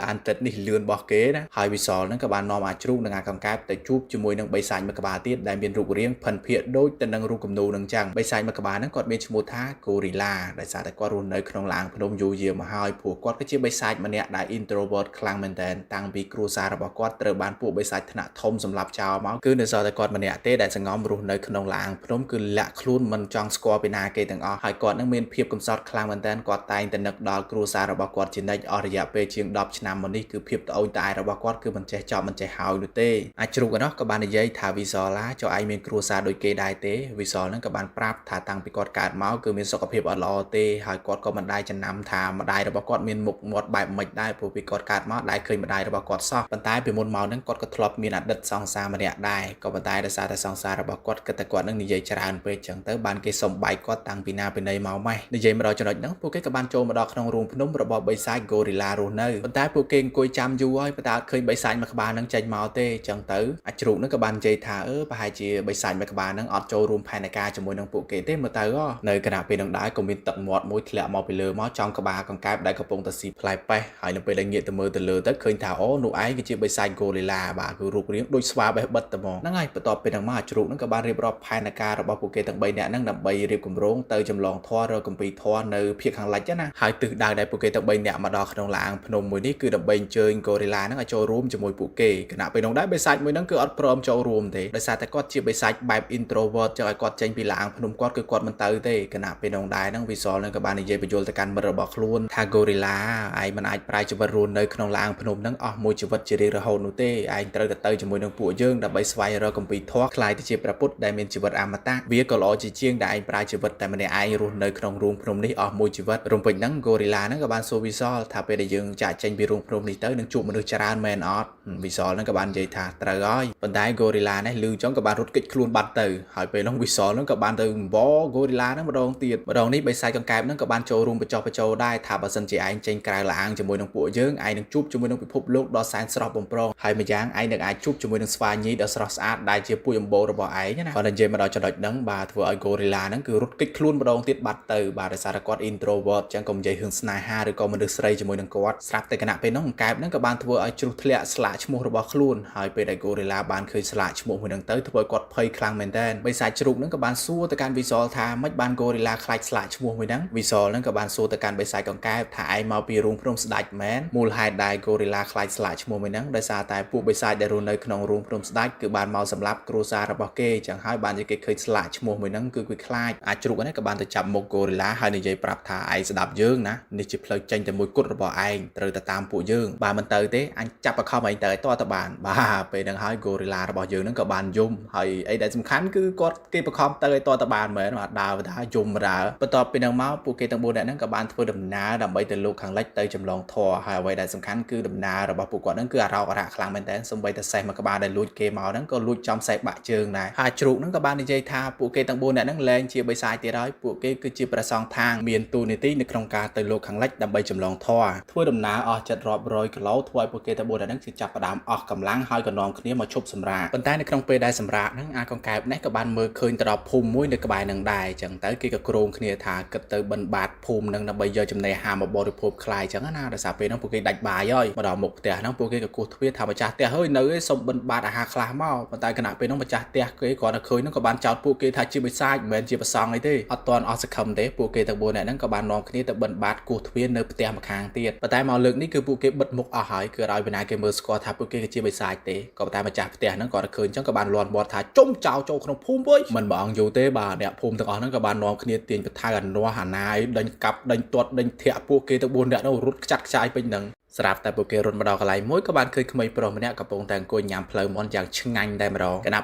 ងអានទឹកនេះលឿនរបស់គេណាហើយវិសលហ្នឹងក៏បាននាំអាជ្រូកនិងអាកង្កែបទៅជួបជាមួយនឹងបិសាចមួយក្បាលទៀតដែលមានរូបរាងភិនភាគដូចទៅនឹងរូបគំនូនឹងចឹងបិសាចមួយក្បាលហ្នឹងគាត់មានឈ្មោះថាកូរីឡាដោយសារតែគាត់រស់នៅក្នុងឡាងភ្នំយូរយារមកហើយព្រោះគាត់គឺជាបិសាចម្នាក់ដែល introvert ខ្លាំងមែនទែនតាំងពីគ្រួសាររបស់គាត់ត្រូវបានពួកបិសាចថ្នាក់ធំសម្លាប់ចោលមកគឺនៅសល់តែគាត់ម្នាក់ទេដែលសង្ងំរស់នៅក្នុងឡាងភ្នំគឺលាក់ខ្លួនមិនចង់ស្គាល់ពីណាគេទាំងអស់ហើយគាត់នឹងមានភាពកំសត់ខ្លាំងមែនទែនគាត់តែងតែនឹកដល់គ្រួសាររបស់គាត់ជានិច្ចអស់រយៈពេលជាង10ឆ្នាំមកនេះគឺភាពត្អូញត្អែរបស់គាត់គឺមិនចេះចប់មិនចេះហើយនោះទេអាចជ្រូកឯណោះក៏បាននិយាយថាវិសឡាចុះឯងមានគ្រួសារដូចគេដែរទេវិសលនឹងក៏បានប្រាប់ ប្រាប់ថាតាំងពីគាត់កើតមកគឺមានសុខភាពអត់ល្អទេហើយគាត់ក៏មិនដែលចំណាំថាម្ដាយរបស់គាត់មានមុខមាត់បែបម៉េចដែរព្រោះពីគាត់កើតមកដែលឃើញម្ដាយរបស់គាត់សោះប៉ុន្តែពីមុនមកហ្នឹងគាត់ក៏ធ្លាប់មានអតីតសង្សារម្នាក់ដែរក៏ប៉ុន្តែដោយសារតែសង្សាររបស់គាត់គិតតែគាត់នឹងនិយាយច្រើនពេកចឹងទៅបានគេសុំបែកគាត់តាំងពីណាពីណីមកម៉េះនិយាយមកដល់ចំណុចហ្នឹងពួកគេក៏បានចូលមកដល់ក្នុងរូងភ្នំរបស់បិសាច Gorilla រស់នៅប៉ុន្តែពួកគេអង្គុយចាំយូរហើយប៉ុន្តែអត់ឃើញបិសាចមួយក្បាលហ្នឹងចេញមកទេចឹងទៅអាជ្រូកហ្នឹងក៏បាននិយាយថាអឺប្រហែលជាបិសាចមួយក្បាលហ្នឹងអត់ចូលរួមផែនការជាមួយនឹងពួកគេទេមើលទៅនៅខណៈពេលហ្នឹងដែរក៏មានទឹកមាត់មួយធ្លាក់មកពីលើមកចំក្បាលកង្កែបដែលកំពុងតែស៊ីផ្លែប៉េះហើយនៅពេលដែលងាកទៅមើលទៅលើទៅឃើញថាអូនោះឯងគឺជាបិសាច Gorilla បាទគឺរូបរាងដូចស្វាបេះបិទតែហ្មងហ្នឹងហើយបន្ទាប់ពីហ្នឹងមកអាជ្រូកហ្នឹងក៏បានរៀបរាប់ផែនការរបស់ពួកគេទាំង3នាក់ហ្នឹងដើម្បីរៀបគម្រោងទៅចម្លងធម៌ឬគម្ពីរធម៌នៅភាគខាងលិចណាហើយទិសដៅដែលពួកគេទាំង3នាក់មកដល់ក្នុងឡាងភ្នំមួយនេះគឺដើម្បីអញ្ជើញ Gorilla ហ្នឹងឲ្យចូលរួមជាមួយពួកគេខណៈពេលនោះដែរបិសាចមួយហ្នឹងគឺអត់ព្រមចូលរួមទេដោយសារតែគាត់ជាបិសាចបែប introvert ចង់ឲ្យគាត់ចេញពីឡាងភ្នំគាត់គឺគាត់មិនទៅទេខណៈពេលនោះដែរហ្នឹងវិសលហ្នឹងក៏បាននិយាយបញ្យល់ទៅកាន់មិត្តរបស់ខ្លួនថា Gorilla ឯងមិនអាចប្រែជីវិតរស់នៅក្នុងឡាងភ្នំហ្នឹងអស់មួយជីវិតជារៀងរហូតនោះទេឯងត្រូវតែទៅជាមួយនឹងពួកយើងដើម្បីស្វែងរកគម្ពីរធម៌ក្លាយទៅជាព្រះពុទ្ធដែលមានជីវិតអមតៈវាក៏ល្អជាជាងដែលឯងប្រើជីវិតតែម្នាក់ឯងរស់នៅក្នុងរូងភ្នំនេះអស់មួយជីវិតរំពេចហ្នឹង Gorilla ហ្នឹងក៏បានសួរវិសលថាពេលដែលយើងចាកចេញពីរូងភ្នំនេះទៅនឹងជួបមនុស្សច្រើនមែនអត់វិសលហ្នឹងក៏បាននិយាយថាត្រូវហើយប៉ុន្តែ Gorilla នេះលឺចង់ក៏បានរត់គេចខ្លួនបាត់ទៅហើយពេលនោះវិសលហ្នឹងក៏បានទៅអង្វរ Gorilla ហ្នឹងម្ដងទៀតម្ដងនេះបិសាចកង្កែបហ្នឹងក៏បានចូលរួមបញ្ចុះបញ្ចូលដែរថាបើសិនជាឯងចេញក្រៅលាងជាមួយនឹងពួកយើងឯងនឹងជួបជាមួយនឹងពិភពលោកដ៏សែនស្រស់បំព្រងហើយម្យ៉ាងឯងនឹងអាចជួបជាមួយនឹងស្វាញីដ៏ស្រស់ស្អាតដែលជាពូជអម្បូររបស់ឯងណាគាត់និយាយមកដល់ចំណុចហ្នឹងបាទធ្វើឲ្យ Gorilla ហ្នឹងគឺរត់គេចខ្លួនម្ដងទៀតបាត់ទៅបាទដោយសារតែគាត់ introvert ចឹងកុំនិយាយរឿងស្នេហាឬក៏មនុស្សស្រីជាមួយនឹងគាត់ស្រាប់តែខណៈពេលនោះកង្កែបហ្នឹងក៏បានធ្វើឲ្យជ្រុះធ្លាក់ស្លាកឈ្មោះរបស់ខ្លួនហើយពេលដែល Gorilla បានឃើញស្លាកឈ្មោះមួយហ្នឹងទៅធ្វើឲ្យគាត់ភ័យខ្លាំងមែនទែនបិសាចជ្រូកហ្នឹងក៏បានសួរទៅកាន់វិសលថាម៉េចបាន Gorilla ខ្លាចស្លាកឈ្មោះមួយហ្នឹងវិសលហ្នឹងក៏បានសួរទៅកាន់បិសាចកង្កែបថាឯងមកពីរូងភ្នំស្ដេចមែនមូលហេតុដែល Gorilla ខ្លាចស្លាកឈ្មោះមួយហ្នឹងដោយសារតែពួកបិសាចដែលរស់នៅក្នុងរូងភ្នំស្ដេចគឺបានមកសម្លាប់គ្រួសាររបស់គេចឹងហើយបានជាគេឃើញស្លាកឈ្មោះមួយហ្នឹងគឺគេខ្លាចអាចជ្រូកហ្នឹងក៏បានទៅចាប់មុខ Gorilla ហើយនិយាយប្រាប់ថាឯងស្ដាប់យើងណានេះជាផ្លូវចេញតែមួយគត់របស់ឯងត្រូវតែតាមពួកយើងបើមិនទៅទេអញចាប់បខំឯងទៅឲ្យតតបានបាទពេលហ្នឹងហើយ Gorilla របស់យើងហ្នឹងក៏បានយំហើយអីដែលសំខាន់គឺគាត់គេបខំទៅឲ្យតតបានមែនបាទដើរថាយំរើបន្ទាប់ពីហ្នឹងមកពួកគេទាំង4នាក់ហ្នឹងក៏បានធ្វើដំណើរដើម្បីទៅលោកខាងលិចទៅចម្លងធរហើយអ្វីដែលសំខាន់គឺដំណើររបស់ពួកគាត់ហ្នឹងគឺអារោកអារ៉ាក់ខ្លាំងមែនតើសូម្បីតែសេះមួយក្បាលដែលលួចគេមកហ្នឹងក៏លួចចំសេះបាក់ជើងដែរហើយជ្រូកហ្នឹងក៏បាននិយាយថាពួកគេទាំង4នាក់ហ្នឹងលែងជាបិសាចទៀតហើយពួកគេគឺជាព្រះសង្ឃថាងមានតួនាទីនៅក្នុងការទៅលោកខាងលិចដើម្បីចម្លងធរធ្វើដំណើរអស់ចិត្តរាប់រយគីឡូធ្វើឲ្យពួកគេទាំង4នាក់ហ្នឹងគឺចាប់ផ្ដើមអស់កម្លាំងហើយក៏នាំគ្នាមកឈប់សម្រាកប៉ុន្តែនៅក្នុងពេលដែលសម្រាកហ្នឹងអាកង្កែបនេះក៏បានមើលឃើញទៅដល់ភូមិមួយនៅក្បែរហ្នឹងដែរអញ្ចឹងទៅគេក៏គ្រោងគ្នាថាគិតទៅបិណ្ឌបាតភូមិហ្នឹងដើម្បីយកចំណីអាហារមកបរិភោគខ្លាយអញ្ចឹងណាដោយសារពេលហ្នឹងពួកគេដាច់បាយហើយមកដល់មុខផ្ទះហ្នឹងពួកគេក៏គោះទ្វារថាម្ចាស់ផ្ទះហើយនៅឯសុំបិណ្ឌបាតអាហារខ្លះមកប៉ុន្តែខណៈពេលហ្នឹងម្ចាស់ផ្ទះគេគ្រាន់តែឃើញហ្នឹងក៏បានចោទពួកគេថាជាបិសាចមិនមែនជាព្រះសង្ឃអីទេអត់ទាន់អស់សង្ឃឹមទេពួកគេទាំង4នាក់ហ្នឹងក៏បាននាំគ្នាទៅបិណ្ឌបាតគោះទ្វារនៅផ្ទះម្ខាងទៀតប៉ុន្តែមកលើកនេះគឺពួកគេបិទមុខអស់ហើយគឺឲ្យវិណាគេមើលស្គាល់ថាពួកគេគឺជាបិសាចទេក៏ប៉ុន្តែម្ចាស់ផ្ទះហ្នឹងក៏ឃើញអញ្ចឹងក៏បានលាន់មាត់ថាជុំចោលចូលក្នុងភូមិវិញមិនមួយអង្គយូរទេបាទអ្នកភូមិទាំងអស់ហ្នឹងក៏បាននាំគ្នាទាញពថៅអានាស់អាណាយដេញកាប់ដេញទាត់ដេញធាក់ពួកគេទាំង4នាក់នោះរត់ខ្ចាត់ខ្ចាយពេញហ្នឹងស្រាប់តែពួកគេរត់មកដល់កន្លែងមួយក៏បានឃើញក្មេងប្រុសម្នាក់កំពុងតែអង្គុយញ៉ាំភ្លៅមាន់យ៉ាងឆ្ងាញ់តែម្ដងខណ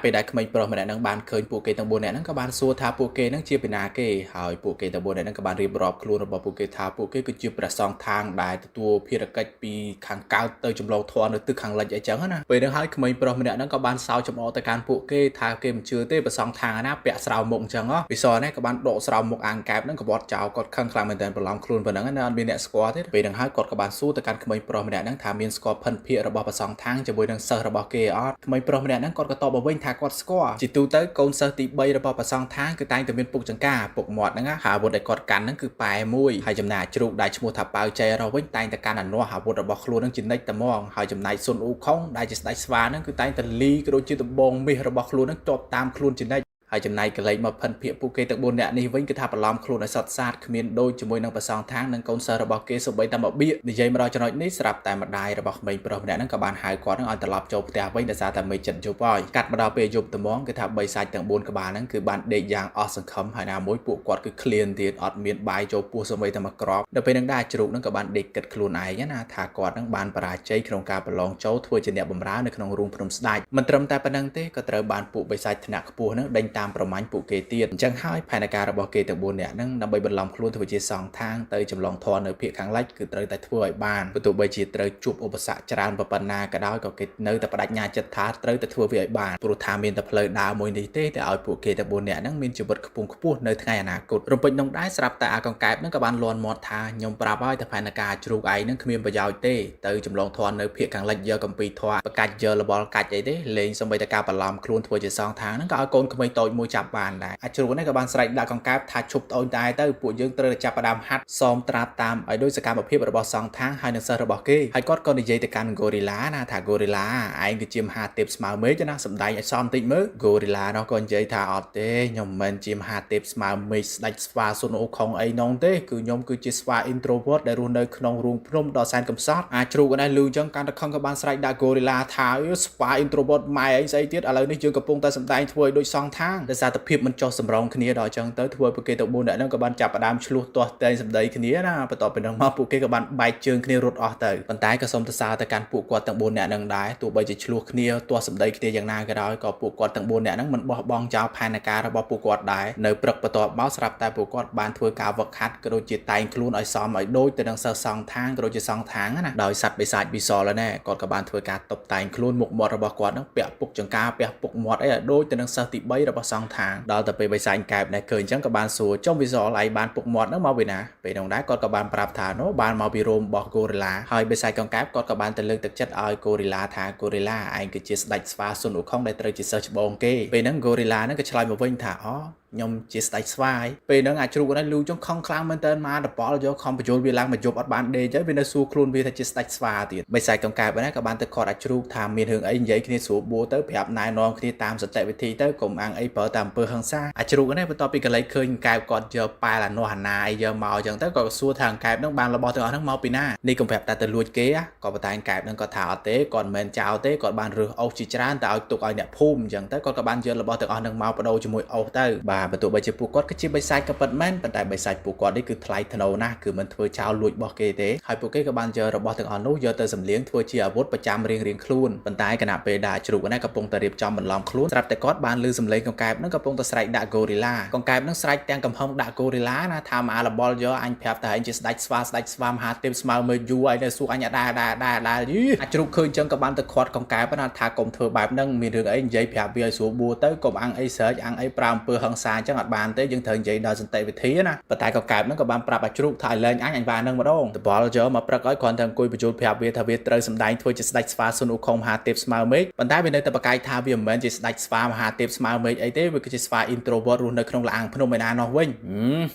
ៈពេលដែលក្មេងប្រុសម្នាក់ហ្នឹងបានឃើញពួកគេទាំង4នាក់ហ្នឹងក៏បានសួរថាពួកគេហ្នឹងជាពីណាគេហើយពួកគេទាំង4នាក់ហ្នឹងក៏បានរៀបរាប់ខ្លួនរបស់ពួកគេថាពួកគេគឺជាព្រះសង្ឃថាងដែលទទួលភារកិច្ចពីខាងកើតទៅចម្លងធម៌នៅទិសខាងលិចអីចឹងណាពេលហ្នឹងហើយក្មេងប្រុសម្នាក់ហ្នឹងក៏បានសោចចំអកទៅកាន់ពួកគេថាគេមិនជឿទេព្រះសង្ឃថាងណាពាក់ស្រោមមុខអញ្ចឹងវិសលនេះក៏បានដកស្រោមមុខអាងកែបហ្នឹងក៏បត់ចោលគាត់ខឹងខ្លាំងមែនទែនប្រឡំខ្លួនប៉ុណ្ណឹងណាអត់មានអ្នកស្គាល់ទេពេលហ្នឹងហើយគាត់ក៏បានសួរទៅកាន់ក្មេងប្រុសម្នាក់ហ្នឹងថាមានស្គាល់ភិនភាគរបស់ព្រះសង្ឃថាងជាមួយនឹងសិស្សរបស់គេអត់ក្មេងប្រុសម្នាក់ហ្នឹងគាត់ក៏តបមកវិញថាគាត់ស្គាល់ជាទូទៅកូនសិស្សទី3របស់ព្រះសង្ឃថាងគឺតែងតែមានពុកចង្ការពុកមាត់ហ្នឹងហើយអាវុធដែលគាត់កាន់ហ្នឹងគឺប៉ែមួយហើយចំណែកជ្រូកដែលឈ្មោះថាប៉ៅចៃរស់វិញតែងតែកាន់អានាស់អាវុធរបស់ខ្លួនហ្នឹងជានិច្ចតែហ្មងហើយចំណែកសុនអ៊ូខុងដែលជាស្ដេចស្វាហ្នឹងគឺតែងតែលីក៏ដូចជាដំបងមាសរបស់ខ្លួនហ្នឹងជាប់តាមខ្លួនជានិច្ចហើយចំណែកកលេចមកផិនភាកពួកគេទាំង4នាក់នេះវិញគឺថាបន្លំខ្លួនឲ្យសតសាតគ្មានដូចជាមួយនឹងព្រះសង្ឃថាងនិងកូនសិស្សរបស់គេសូម្បីតែមកបៀកនិយាយមកដល់ចំណុចនេះស្រាប់តែម្ដាយរបស់ក្មេងប្រុសម្នាក់ហ្នឹងក៏បានហៅគាត់ហ្នឹងឲ្យត្រឡប់ចូលផ្ទះវិញដោយសារតែមេចិត្តយប់ហើយកាត់មកដល់ពេលយប់ត្មងគឺថាបីសាច់ទាំង4ក្បាលហ្នឹងគឺបានដេកយ៉ាងអស់សង្ឃឹមហើយណាមួយពួកគាត់គឺឃ្លានទៀតអត់មានបាយចូលពោះសូម្បីតែមួយគ្រាប់ដល់ពេលហ្នឹងដែរជ្រូកហ្នឹងក៏បានដេកគិតខ្លួនឯងណាថាគាត់ហ្នឹងបានបរាជ័យក្នុងការប្រឡងចូលធ្វើជាអ្នកបម្រើនៅក្នុងរូងភ្នំស្ដេចមិនត្រឹមតែប៉ុណ្្នឹងទេក៏ត្រូវបានពួកបិសាចថ្នាក់ខ្ពស់ហ្នឹងដេញតាម តាមប្រមាញ់ពួកគេទៀតអញ្ចឹងហើយផែនការរបស់គេទាំង4នាក់ហ្នឹងដើម្បីបន្លំខ្លួនធ្វើជាសង្ឃថាងទៅចម្លងធម៌នៅភាគខាងលិចគឺត្រូវតែធ្វើឲ្យបានបើទោះបីជាត្រូវជួបឧបសគ្គច្រើនប៉ុណ្ណាក៏ដោយក៏គេនៅតែបដិញ្ញាចិត្តថាត្រូវតែធ្វើវាឲ្យបានព្រោះថាមានតែផ្លូវដើរមួយនេះទេដែលឲ្យពួកគេទាំង4នាក់ហ្នឹងមានជីវិតខ្ពង់ខ្ពស់នៅថ្ងៃអនាគតរំពេចនោះដែរស្រាប់តែអាកង្កែបហ្នឹងក៏បានលន់មាត់ថាខ្ញុំប្រាប់ហើយតែផែនការជ្រូកឯងហ្នឹងគ្មានប្រយោជន៍ទេទៅចម្លងធម៌នៅភាគខាងលិចយកកំពីធម៌បកាច់យកលបលកាច់អីទេលេងសំបីតែការបន្លំខ្លួនធ្វើជាសងថាងហ្នឹងក៏ឲ្យកូនក្មេងតូចមួយចាប់បានដែរអាចជ្រូកនេះក៏បានស្រែកដាក់កង្កែបថាឈប់ត្អូញតែទៅពួកយើងត្រូវតែចាប់ផ្ដើមហាត់សមត្រាប់តាមឲ្យដោយសកម្មភាពរបស់សងថាងហើយនឹងសិស្សរបស់គេហើយគាត់ក៏និយាយទៅកាន់ Gorilla ណាថា Gorilla ឯងគឺជាមហាទេពស្មើមេឃណាសំដែងឲ្យសមតិចមើល Gorilla នោះក៏និយាយថាអត់ទេខ្ញុំមិនមែនជាមហាទេពស្មើមេឃស្ដេចស្វាសុនអូខុងអីនងទេគឺខ្ញុំគឺជាស្វា introvert ដែលរស់នៅក្នុងរូងភ្នំដ៏សែនកំសត់អាចជ្រូកនេះលឺអញ្ចឹងកាន់តែខឹងក៏បានស្រែកដាក់ Gorilla ថាស្វា introvert ម៉ែអីស្អីទៀតឥឡូវនេះយើងកំពុងតែសំដែងធ្វើឲ្យដូចសងថាងដោយសារតែភាពមិនចុះសម្រងគ្នាដល់អញ្ចឹងទៅធ្វើឲ្យពួកគេទៅ4នាក់ហ្នឹងក៏បានចាប់ផ្ដើមឆ្លោះទាស់តែងសម្ដីគ្នាណាបន្ទាប់ពីនោះមកពួកគេក៏បានបែកជើងគ្នារត់អស់ទៅប៉ុន្តែក៏សូមសរសើរទៅកាន់ពួកគាត់ទាំង4នាក់ហ្នឹងដែរទោះបីជាឆ្លោះគ្នាទាស់សម្ដីគ្នាយ៉ាងណាក៏ដោយក៏ពួកគាត់ទាំង4នាក់ហ្នឹងមិនបោះបង់ចោលផែនការរបស់ពួកគាត់ដែរនៅព្រឹកបន្ទាប់មកស្រាប់តែពួកគាត់បានធ្វើការវឹកហាត់ក៏ដូចជាតែងខ្លួនឲ្យសមឲ្យដូចទៅនឹងសិស្សសង្ឃថាងក៏ដូចជាសង្ឃថាងណាដោយសត្វបិសាចវិសលណែគាត់ក៏បានធ្វើការតុបតែងខ្លួនមុខមាត់របស់គាត់ហ្នឹងពាក់ពុកចង្ការពាក់ពុកមាត់អីឲ្យដូចទៅនឹងសិស្សទី3របស់សង្ឃថាងដល់ទៅពេលបិសាចកែបណែឃើញអញ្ចឹងក៏បានសួរចុំវិសលឯងបានពុកមាត់ហ្នឹងមកពីណាពេលនោះដែរគាត់ក៏បានប្រាប់ថានោះបានមកពីរោមរបស់កូរីឡាហើយបិសាចកង្កែបគាត់ក៏បានទៅលើកទឹកចិត្តឲ្យកូរីឡាថាកូរីឡាឯងគឺជាស្ដេចស្វាសុនឧខុងដែលត្រូវជាសិស្សច្បងគេពេលហ្នឹងកូរីឡាហ្នឹងក៏ឆ្លើយមកវិញថាអូខ្ញុំជាស្ដេចស្វាយពេលហ្នឹងអាចជ្រូកហ្នឹងលូចុងខឹងខ្លាំងមែនតើមកតបល់យកខំបញ្យលវាឡើងមកយប់អត់បានដេកទៅវានៅសួរខ្លួនវាថាជាស្ដេចស្វាទៀតបិសាចកង្កែបហ្នឹងក៏បានទៅខត់អាចជ្រូកថាមានរឿងអីនិយាយគ្នាស្រួលបួទៅប្រាប់ណែនាំគ្នាតាមសតិវិធីទៅកុំអាំងអីប្រើតាមអំពើហិង្សាអាចជ្រូកហ្នឹងបន្ទាប់ពីកលិចឃើញកែបគាត់យកប៉ែលអានោះអាណាអីយកមកអញ្ចឹងទៅក៏សួរថាកែបហ្នឹងបានរបស់ទាំងអស់ហ្នឹងមកពីណានេះកុំប្រាប់តែទៅលួចគេក៏ប៉ុន្តែកែបហ្នឹងគាត់ថាអត់ទេគាត់មិនមែនចោលទេគាត់បានរើសអុសជាច្រើនតែឲ្យទុកឲ្យអ្នកភូមិអញ្ចឹងទៅគាត់ក៏បានយករបស់ទាំងអស់ហ្នឹងមកបដូរជាមួយអុសទៅបាទបើទោះបីជាពួកគាត់គឺជាបិសាចក៏ពិតមែនប៉ុន្តែបិសាចពួកគាត់នេះគឺថ្លៃថ្នូរណាស់គឺមិនធ្វើចោលលួចរបស់គេទេហើយពួកគេក៏បានយករបស់ទាំងអស់នោះយកទៅសម្លៀងធ្វើជាអាវុធប្រចាំរៀងៗខ្លួនប៉ុន្តែខណៈពេលដែលជ្រូកនេះកំពុងតែរៀបចំបន្លំខ្លួនស្រាប់តែគាត់បានលឺសំឡេងកង្កែបនឹងកំពុងតែស្រែកដាក់ Gorilla កង្កែបនឹងស្រែកទាំងកំហឹងដាក់ Gorilla ណាថាមកអាលបលយកអញប្រាប់តែឯងជាស្ដេចស្វាស្ដេចស្វាមហាទេពស្មើមើលយូរឯងនៅសួរអញដែរដែរដែរដែរយីអាចជ្រូកឃើញចឹងក៏បានទៅខាត់កង្កែបណាថាកុំធ្វើបែបហ្នឹងមានរឿងអីនិយាយប្រាប់វាឲ្យស្រួលបួទៅកុំអាំងអីស្រែកអាំងអីប្រើអំពើហិង្សាចឹងអត់បានទេយើងត្រូវនិយាយដោយសន្តិវិធីណាប៉ុន្តែកង្កែបហ្នឹងក៏បានប្រាប់អាជ្រូកថាឲ្យលែងអញអញបាននឹងម្ដងតបល់យកមកព្រឹកឲ្យគ្រាន់តែអង្គុយបញ្ជូលប្រាប់វាថាវាត្រូវសម្ដែងធ្វើជាស្ដេចស្វាសុនឧខុងមហាទេពស្មើមេឃប៉ុន្តែវានៅតែប្រកែកថាវាមិនមែនជាស្ដេចស្វាមហាទេពស្មើមេឃអីទេវាគឺជាស្វា introvert រស់នៅក្នុងលាងភ្នំឯណានោះវិញ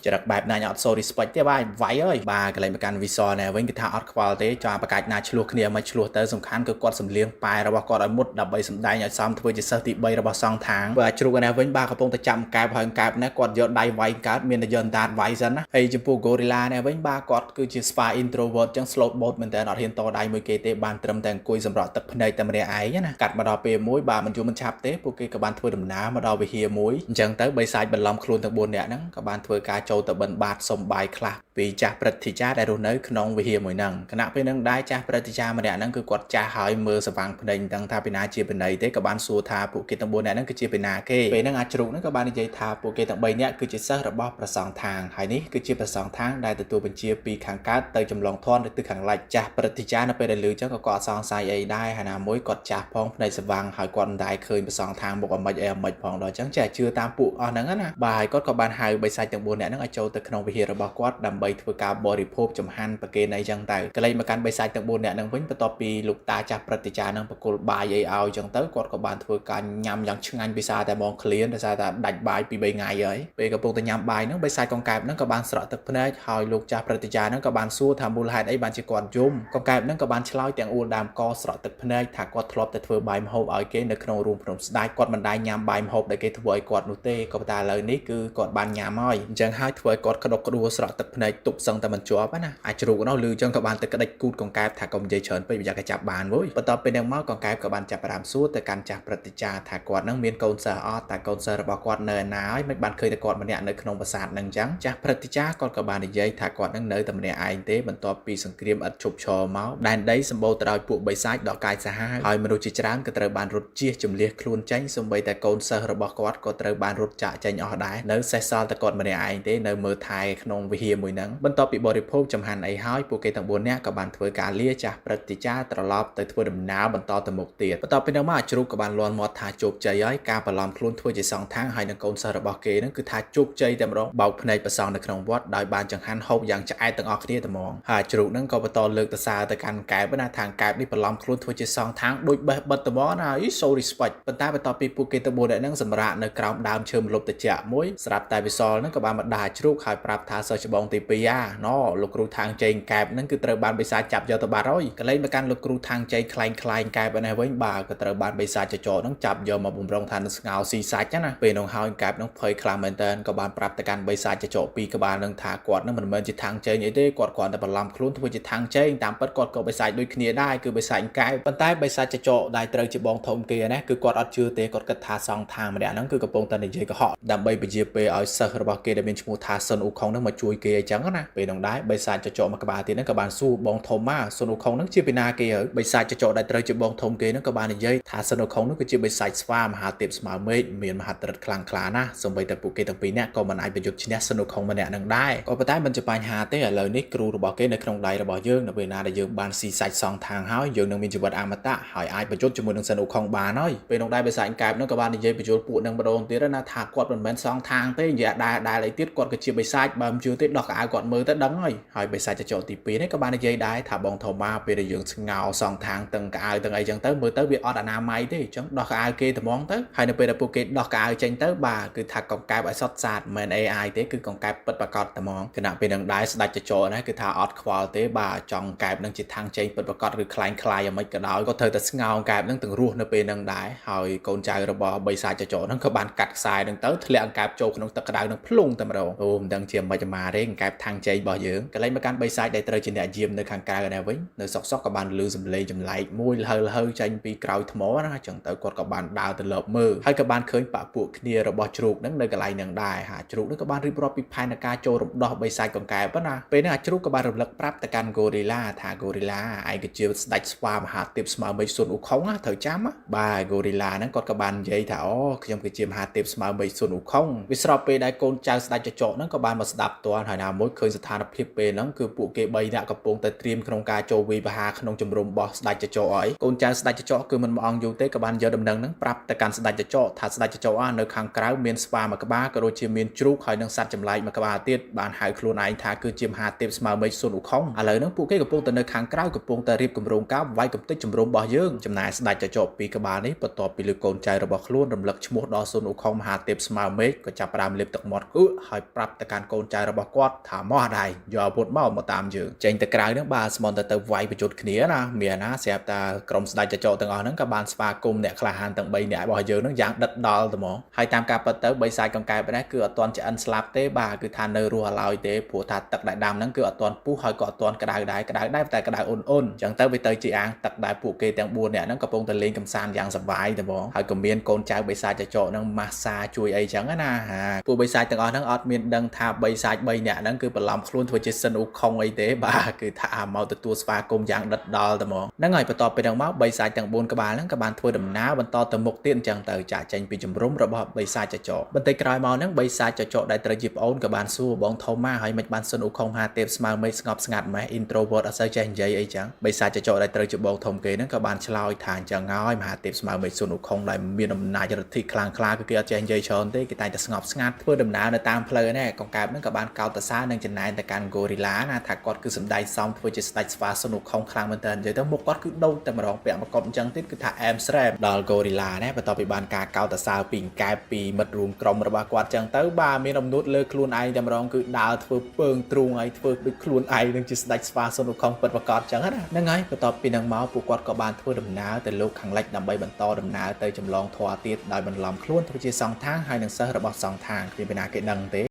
ចរិតបែបណាអត់ so respect ទេបាទវាយអើយបាទកន្លែងមកកាន់វិសលណែវិញគឺថាអត់ខ្វល់ទេចង់ប្រកាច់ណាឆ្លោះគ្នាមកឆ្លោះទៅសំខាន់គឺគាត់សម្លៀងប៉ែរបស់គាត់ឲ្យមុតដើម្បីសម្ដែងឲ្យសមធ្វើជាសិស្សទី3របស់សង្ឃថាងបើជ្រូកណែវិញបាទកំពុងតែចាំកែបហើយកែបណែគាត់យកដៃវាយកើតមានតែយកអណ្ដាតវាយសិនណាហើយចំពោះ Gorilla ណែវិញបាទគាត់គឺជាស្វា introvert ចឹង slow boat មែនតើអត់ហ៊ានតដៃមួយគេទេបានត្រឹមតែអង្គុយសម្រក់ទឹកភ្នែកតែម្នាក់ឯងណាកាត់មកដល់ពេលមួយបាទមិនយូរមិនឆាប់ទេពួកគេក៏បានធ្វើដំណើរមកដល់វិហារមួយអញ្ចឹងទៅបីសាច់បន្លំខ្លួនទាំង4នាក់ហ្នឹងក៏បានធ្វើការចូលទៅបិណ្ឌបាតសុំបាយខ្លះពីចាស់ព្រឹទ្ធាចារ្យដែលរស់នៅក្នុងវិហារមួយហ្នឹងខណៈពេលហ្នឹងដែរចាស់ព្រឹទ្ធាចារ្យម្នាក់ហ្នឹងគឺគាត់ចាស់ហើយមើលសវាងភ្នែកមិនដឹងថាពីណាជាពីណីទេក៏បានសួរថាពួកគេទាំង4នាក់ហ្នឹងគឺជាពីណាគេពេលហ្នឹងអាចជ្រូកហ្នឹងក៏បាននិយាយថាពួកគេទាំង3នាក់គឺជាសិស្សរបស់ព្រះសង្ឃថាងហើយនេះគឺជាព្រះសង្ឃថាងដែលទទួលបញ្ជាពីខាងកើតទៅចម្លងធនទៅទិសខាងលិចចាស់ព្រឹទ្ធាចារ្យនៅពេលដែលឮចឹងក៏គាត់អត់សង្ស័យអីដែរហើយណាមួយគាត់ចាស់ផងភ្នែកសវាងហើយគាត់មិនដែលឃើញព្រះសង្ឃថាងមុខអាម៉េចអីអាម៉េចផងដល់ចឹងចេះជឿតាមពួកអស់ហ្នឹងណាបាទហើយគាត់ក៏បានហៅបិសាចទាំង4នាក់ហ្នឹងឲ្យចូលទៅក្នុងវិហាររបស់គាត់ដើម្បីធ្វើការបរិភោគចំហាន់ប្រគេនអីចឹងទៅកលែងមកកាន់បិសាចទាំង4នាក់ហ្នឹងវិញបន្ទាប់ពីលោកតាចាស់ព្រឹទ្ធាចារ្យហ្នឹងប្រគល់បាយអីឲ្យចឹងទៅគាត់ក៏បានធ្វើការញ៉ាំយ៉ាងឆ្ងាញ់ពិសាតែហ្មងឃ្លានដោយសារតែដាច់បាយពី3ថ្ងៃហើយពេលកំពុងតែញ៉ាំបាយហ្នឹងបិសាចកង្កែបហ្នឹងក៏បានស្រក់ទឹកភ្នែកហើយលោកចាស់ព្រឹទ្ធាចារ្យហ្នឹងក៏បានសួរថាមូលហេតុអីបានជាគាត់យំកង្កែបហ្នឹងក៏បានឆ្លើយទាំងអួលដើមកស្រក់ទឹកភ្នែកថាគាត់ធ្លាប់តែធ្វើបាយម្ហូបឲ្យគេនៅក្នុងរូងភ្នំស្ដេចគាត់មិនដែលញ៉ាំបាយម្ហូបដែលគេធ្វើឲ្យគាត់នោះទេក៏ប៉ុន្តែឥឡូវនេះគឺគាត់បានញ៉ាំហើយអញ្ចឹងហើយធ្វើឲ្យគាត់ក្តុកក្តួលស្រក់ទឹកភ្នែកទប់សឹងតែមិនជាប់ណាអាចជ្រូកនោះឮអញ្ចឹងក៏បានទៅក្តិចគូតកង្កែបថាកុំនិយាយច្រើនពេកប្រយ័ត្នគេចាប់បានវើយបន្ទាប់ពីនឹងមកកង្កែបក៏បានចាប់ផ្ដើមសួរទៅកាន់ចាស់ព្រឹទ្ធាចារ្យថាគាត់នឹងមានកូនសិស្សអត់តើកូនសិស្សរបស់គាត់នៅឯណា ហើយមិនបានឃើញតែគាត់ម្នាក់នៅក្នុងប្រាសាទហ្នឹងអញ្ចឹងចាស់ព្រឹទ្ធាចារ្យគាត់ក៏បាននិយាយថាគាត់នឹងនៅតែម្នាក់ឯងទេបន្ទាប់ពីសង្គ្រាមឥតឈប់ឈរមកដែនដីសម្បូរទៅដោយពួកបិសាចដ៏កាចសាហាវហើយមនុស្សជាច្រើនក៏ត្រូវបានរត់ជៀសជម្លៀសខ្លួនចេញសូម្បីតែកូនសិស្សរបស់គាត់ក៏ត្រូវបានរត់ចាកចេញអស់ដែរនៅសេសសល់តែគាត់ម្នាក់ឯងទេនៅមើលថែក្នុងវិហារមួយហ្នឹងបន្ទាប់ពីបរិភោគចង្ហាន់អីហើយពួកគេទាំង4នាក់ក៏បានធ្វើការលាចាស់ព្រឹទ្ធាចារ្យត្រឡប់ទៅធ្វើដំណើរបន្តទៅមុខទៀតបន្ទាប់ពីនោះមកអាជ្រូកក៏បានលាន់មាត់ថាជោគជ័យហើយការបន្លំខ្លួនធ្វើជាសង្ឃថាងហើយនឹងកូនសិស្សរបស់គេហ្នឹងគឺថាជោគជ័យតែម្ដងបោកភ្នែកព្រះសង្ឃនៅក្នុងវត្តដោយបានចង្ហាន់ហូបយ៉ាងឆ្អែតទាំងអស់គ្នាតែហ្មងហើយអាជ្រូកហ្នឹងក៏បន្តលើកសរសើរទៅកាន់កែបណាថាងកែបនេះបន្លំខ្លួនធ្វើជាសង្ឃថាងដូចបេះបិទតែហ្មងណាអី so respect ប៉ុន្តែបន្ទាប់ពីពួកគេទៅ4នាក់ហ្នឹងសម្រាកនៅក្រោមដើមឈើម្លប់ត្រជាក់មួយស្រាប់តែវិសលហ្នឹងក៏បានមកដាជ្រូកហើយប្រាប់ថាសិស្សច្បងទី2អាណលោកគ្រូថាងជែងកែបហ្នឹងគឺត្រូវបានបិសាចចាប់យកទៅបាត់ហើយកលែងមកកាន់លោកគ្រូថាងជែងខ្លែងខ្លែងកែបឯនេះវិញបាទក៏ត្រូវបានបិសាចចចកហ្នឹងចាប់យកមកបំរុងថានឹងស្ងោស៊ីសាច់ណាពេលនោះហើយកែបហ្នឹងភ័យខ្លាំងមែនតើក៏បានប្រាប់ទៅកាន់បិសាចចចកពីរក្បាលហ្នឹងថាគាត់ហ្នឹងមិនមែនជាថាងជែងអីទេគាត់គ្រាន់តែបន្លំខ្លួនធ្វើជាថាងជែងតាមពិតគាត់ក៏បិសាចដូចគ្នាដែរគឺបិសាចកែបប៉ុន្តែបិសាចចចកដែលត្រូវជាបងធំគេណាគឺគាត់អត់ជឿទេគាត់គិតថាសងថាងម្នាក់ហ្នឹងគឺកំពុងតែនិយាយកុហកដើម្បីពជាពេលឲ្យសិស្សរបស់គេដែលមានឈ្មោះថាសុនអ៊ូខុងហ្នឹងមកជួយគេអញ្ចឹងណាពេលនោះដែរបិសាចចចកមួយក្បាលទៀតហ្នឹងក៏បានសួរបងធំមកសុនអ៊ូខុងហ្នឹងជាពីណាគេហើយបិសាចចចកដែលត្រូវជាបងធំគេហ្នឹងក៏បាននិយាយថាសុនអ៊ូខុងហ្នឹងគឺជាបិសាចស្វាមហាទេពស្មើមេឃមានមហិទ្ធិឫទ្ធិខ្លាំងក្លាណាស់សូម្បីតែពួកគេទាំងពីរនាក់ក៏មិនអាចប្រយុទ្ធឈ្នះសុនអ៊ូខុងម្នាក់ហ្នឹងដែរក៏ប៉ុន្តែមិនជាបញ្ហាទេឥឡូវនេះគ្រូរបស់គេនៅក្នុងដៃរបស់យើងនៅពេលណាដែលយើងបានស៊ីសាច់សងខាងហើយយើងនឹងមានជីវិតអមតៈហើយអាចប្រយុទ្ធជាមួយនឹងសិនអ៊ូខុងបានហើយពេលនោះដែរបិសាចកែបហ្នឹងក៏បាននិយាយបញ្យល់ពួកនឹងម្ដងទៀតណាថាគាត់មិនមែនសងខាងទេនិយាយដែរដែរអីទៀតគាត់ក៏ជាបិសាចបើមិនជឿទេដោះកៅអៅគាត់មើលទៅដឹងហើយហើយបិសាចចចកទី2នេះក៏បាននិយាយដែរថាបងធម្មពេលដែលយើងស្ងោសងខាងទាំងកៅអៅទាំងអីចឹងទៅមើលទៅវាអត់អនាម័យទេអញ្ចឹងដោះកៅអៅគេត្មងទៅហើយនៅពេលដែលពួកគេដោះកៅអៅចេញទៅបាទគឺថាកង្កែបឲ្យសុទ្ធសាធមិនមែន AI ទេគឺកង្កែបពិតប្រាកដត្មងខណៈពេលនឹងដែរស្ដាច់ចចកណាគឺថាអត់ខ្វល់ទេបាទចង់កែបនឹងជាថាងចេញពិតប្រាកដឬខ្លែងខ្លាយយ៉ាងម៉េចក៏ដោយក៏ត្រូវតែស្ងោកែបនឹងទាំងរស់នៅពេលនឹងដែរហើយកូនចៅរបស់បិសាចចចកហ្នឹងក៏បានកាត់ខ្សែនឹងទៅធ្លាក់អង្កែបចូលក្នុងទឹកក្តៅនឹងភ្លុងតែម្ដងអូមិនដឹងជាមិនមកទេអង្កែបថាងចេញរបស់យើងកន្លែងមកកាន់បិសាចដែលត្រូវជាអ្នកយាមនៅខាងក្រៅនេះវិញនៅសុកសុកក៏បានលឺសំឡេងចម្លែកមួយលហៅលហៅចេញពីក្រោយថ្មណាអញ្ចឹងទៅគាត់ក៏បានដើរទៅលបមើលហើយក៏បានឃើញបាក់ពួកគ្នារបស់ជ្រូកហ្នឹងនៅកន្លែងហ្នឹងដែរហាជ្រូកហ្នឹងក៏បានរៀបរាប់ពីផែនការចូលរំដោះបិសាចកង្កែបណាពេលហ្នឹងអាជ្រូកក៏បានរំលឹកប្រាប់ទៅកាន់ Gorilla ថា Gorilla ឯងក៏ជាស្ដេចស្វាមហាទេពស្មើមេឃសុនអ៊ូខុងណាត្រូវចាំបាទ Gorilla ហ្នឹងគាត់ក៏បាននិយាយថាអូខ្ញុំគឺជាមហាទេពស្មើមេឃសុនអ៊ូខុងវាស្របពេលដែលកូនចៅស្ដេចចចកហ្នឹងក៏បានមកស្ដាប់ទាន់ហើយណាមួយឃើញស្ថានភាពពេលហ្នឹងគឺពួកគេ3នាក់កំពុងតែត្រៀមក្នុងការចូលវាយប្រហារក្នុងជំរំរបស់ស្ដេចចចកហើយកូនចៅស្ដេចចចកគឺមិនមកអង្គយូរទេក៏បានយកដំណឹងហ្នឹងប្រាប់ទៅកាន់ស្ដេចចចកថាស្ដេចចចកនៅខាងក្រៅមានស្វាមួយក្បាលក៏ដូចជាមានជ្រូកហើយនិងសត្វចម្លែកមួយក្បាលទៀតបានហៅខ្លួនឯងថាគឺជាមហាទេពស្មើមេឃសុនអ៊ូខុងឥឡូវហ្នឹងពួកគេកំពុងតែនៅខាងក្រៅកំពុងតែរៀបគម្រោងការវាយកំទេចជំរំរបស់យើងចំណែកស្ដេចចចកពីរក្បាលនេះបន្ទាប់ពីលើកូនចៅរបស់ខ្លួនរំលឹកឈ្មោះដល់សុនអ៊ូខុងមហាទេពស្មើមេឃក៏ចាប់ផ្ដើមលេបទឹកមាត់គឺហើយប្រាប់ទៅកាន់កូនចៅរបស់គាត់ថាមកអត់យកអាវុធមកមកតាមយើងចេញទៅក្រៅហ្នឹងបាទស្មន់ទៅវាយប្រយុទ្ធគ្នាណាមានណាស្រាប់តែក្រុមស្ដេចចចកទាំងអស់ហ្នឹងក៏បានស្វាគមន៍អ្នកក្លាហានទាំង3នាក់របស់យើងហ្នឹងយ៉ាងដិតដល់ត្មងហើយតាមការពិតទៅបីសាយកង្កែបនេះគឺអត់ទាន់ឆ្អិនស្លាប់ទេបាទគឺថានៅរស់ឡើយទេព្រោះថាទឹកដែលដាំហ្នឹងគឺអត់ទាន់ពុះហើយក៏អត់ទាន់ក្តៅដែរក្តៅដែរតែក្តៅអ៊ុនអ៊ុនអញ្ចឹងទៅវាទៅជាអាងទឹកដែលពួកគេទាំង4នាក់ហ្នឹងកំពុងតែលេងកម្សាន្តយ៉ាងសប្បាយត្មងហើយក៏មានកូនចៅបិសាចចចកហ្នឹងម៉ាស្សាជួយអីចឹងណាហាពួកបិសាចទាំងអស់ហ្នឹងអត់មានដឹងថាបិសាច3នាក់ហ្នឹងគឺបន្លំខ្លួនធ្វើជាសិនអ៊ូខុងអីទេបាទគឺថាមកទទួលស្វាគមន៍យ៉ាងដិតដល់ត្មងហ្នឹងហើយបន្ទាប់ពីហ្នឹងមកបិសាចទាំង4ក្បាលហ្នឹងក៏បានធ្វើដំណើរបន្តទៅមុខទៀតអញ្ចឹងទៅចាក់ចេញពីជំរំរបស់បិសាចចចកបន្តិចក្រោយមកហ្នឹងបិសាចចចកដែលត្រូវជាប្អូនក៏បានសួរបងធំមកហើយមិនបានសុនអ៊ូខុងមហាទេពស្មើមេឃស្ងប់ស្ងាត់ម៉េះ introvert អត់សូវចេះនិយាយអីចឹងបិសាចចចកដែលត្រូវជាបងធំគេហ្នឹងក៏បានឆ្លើយថាអញ្ចឹងហើយមហាទេពស្មើមេឃសុនអ៊ូខុងដែលមានអំណាចឫទ្ធិខ្លាំងក្លាគឺគេអត់ចេះនិយាយច្រើនទេគេតែងតែស្ងប់ស្ងាត់ធ្វើដំណើរនៅតាមផ្លូវនេះកង្កែបហ្នឹងក៏បានកោតសរសើរនិងចំណែនទៅកាន់ Gorilla ណាថាគាត់គឺសម្ដែងសមធ្វើជាស្ដេចស្វាសុនអ៊ូខុងខ្លាំងមែនតើនិយាយទៅមុខគាត់គឺដូចតែម្ដងពាក់មកុដអញ្ចឹងទៀតគឺថាអែមស្រែមដល់ Gorilla ណាបន្ទាប់ពីបានការកោតសរសើរពីកង្កែបពីមិត្តរួមក្រុមរបស់គាត់ចឹងទៅបាទមានអំនួតលើខ្លួនឯងតែម្ដងគឺដើរធ្វើពើងទ្រូងហើយធ្វើដូចខ្លួនឯងនឹងជាស្ដេចស្វាសុនអ៊ូខុងពិតប្រាកដចឹងណាហ្នឹងហើយបន្ទាប់ពីនឹងមកពួកគាត់ក៏បានធ្វើដំណើរទៅលោកខាងលិចដើម្បីបន្តដំណើរទៅចម្លងធម៌ទៀតដោយបន្លំខ្លួនធ្វើជាសង្ឃថាងហើយនឹងសិស្សរបស់សង្ឃថាងគ្មានពីណាគេដឹងទេ។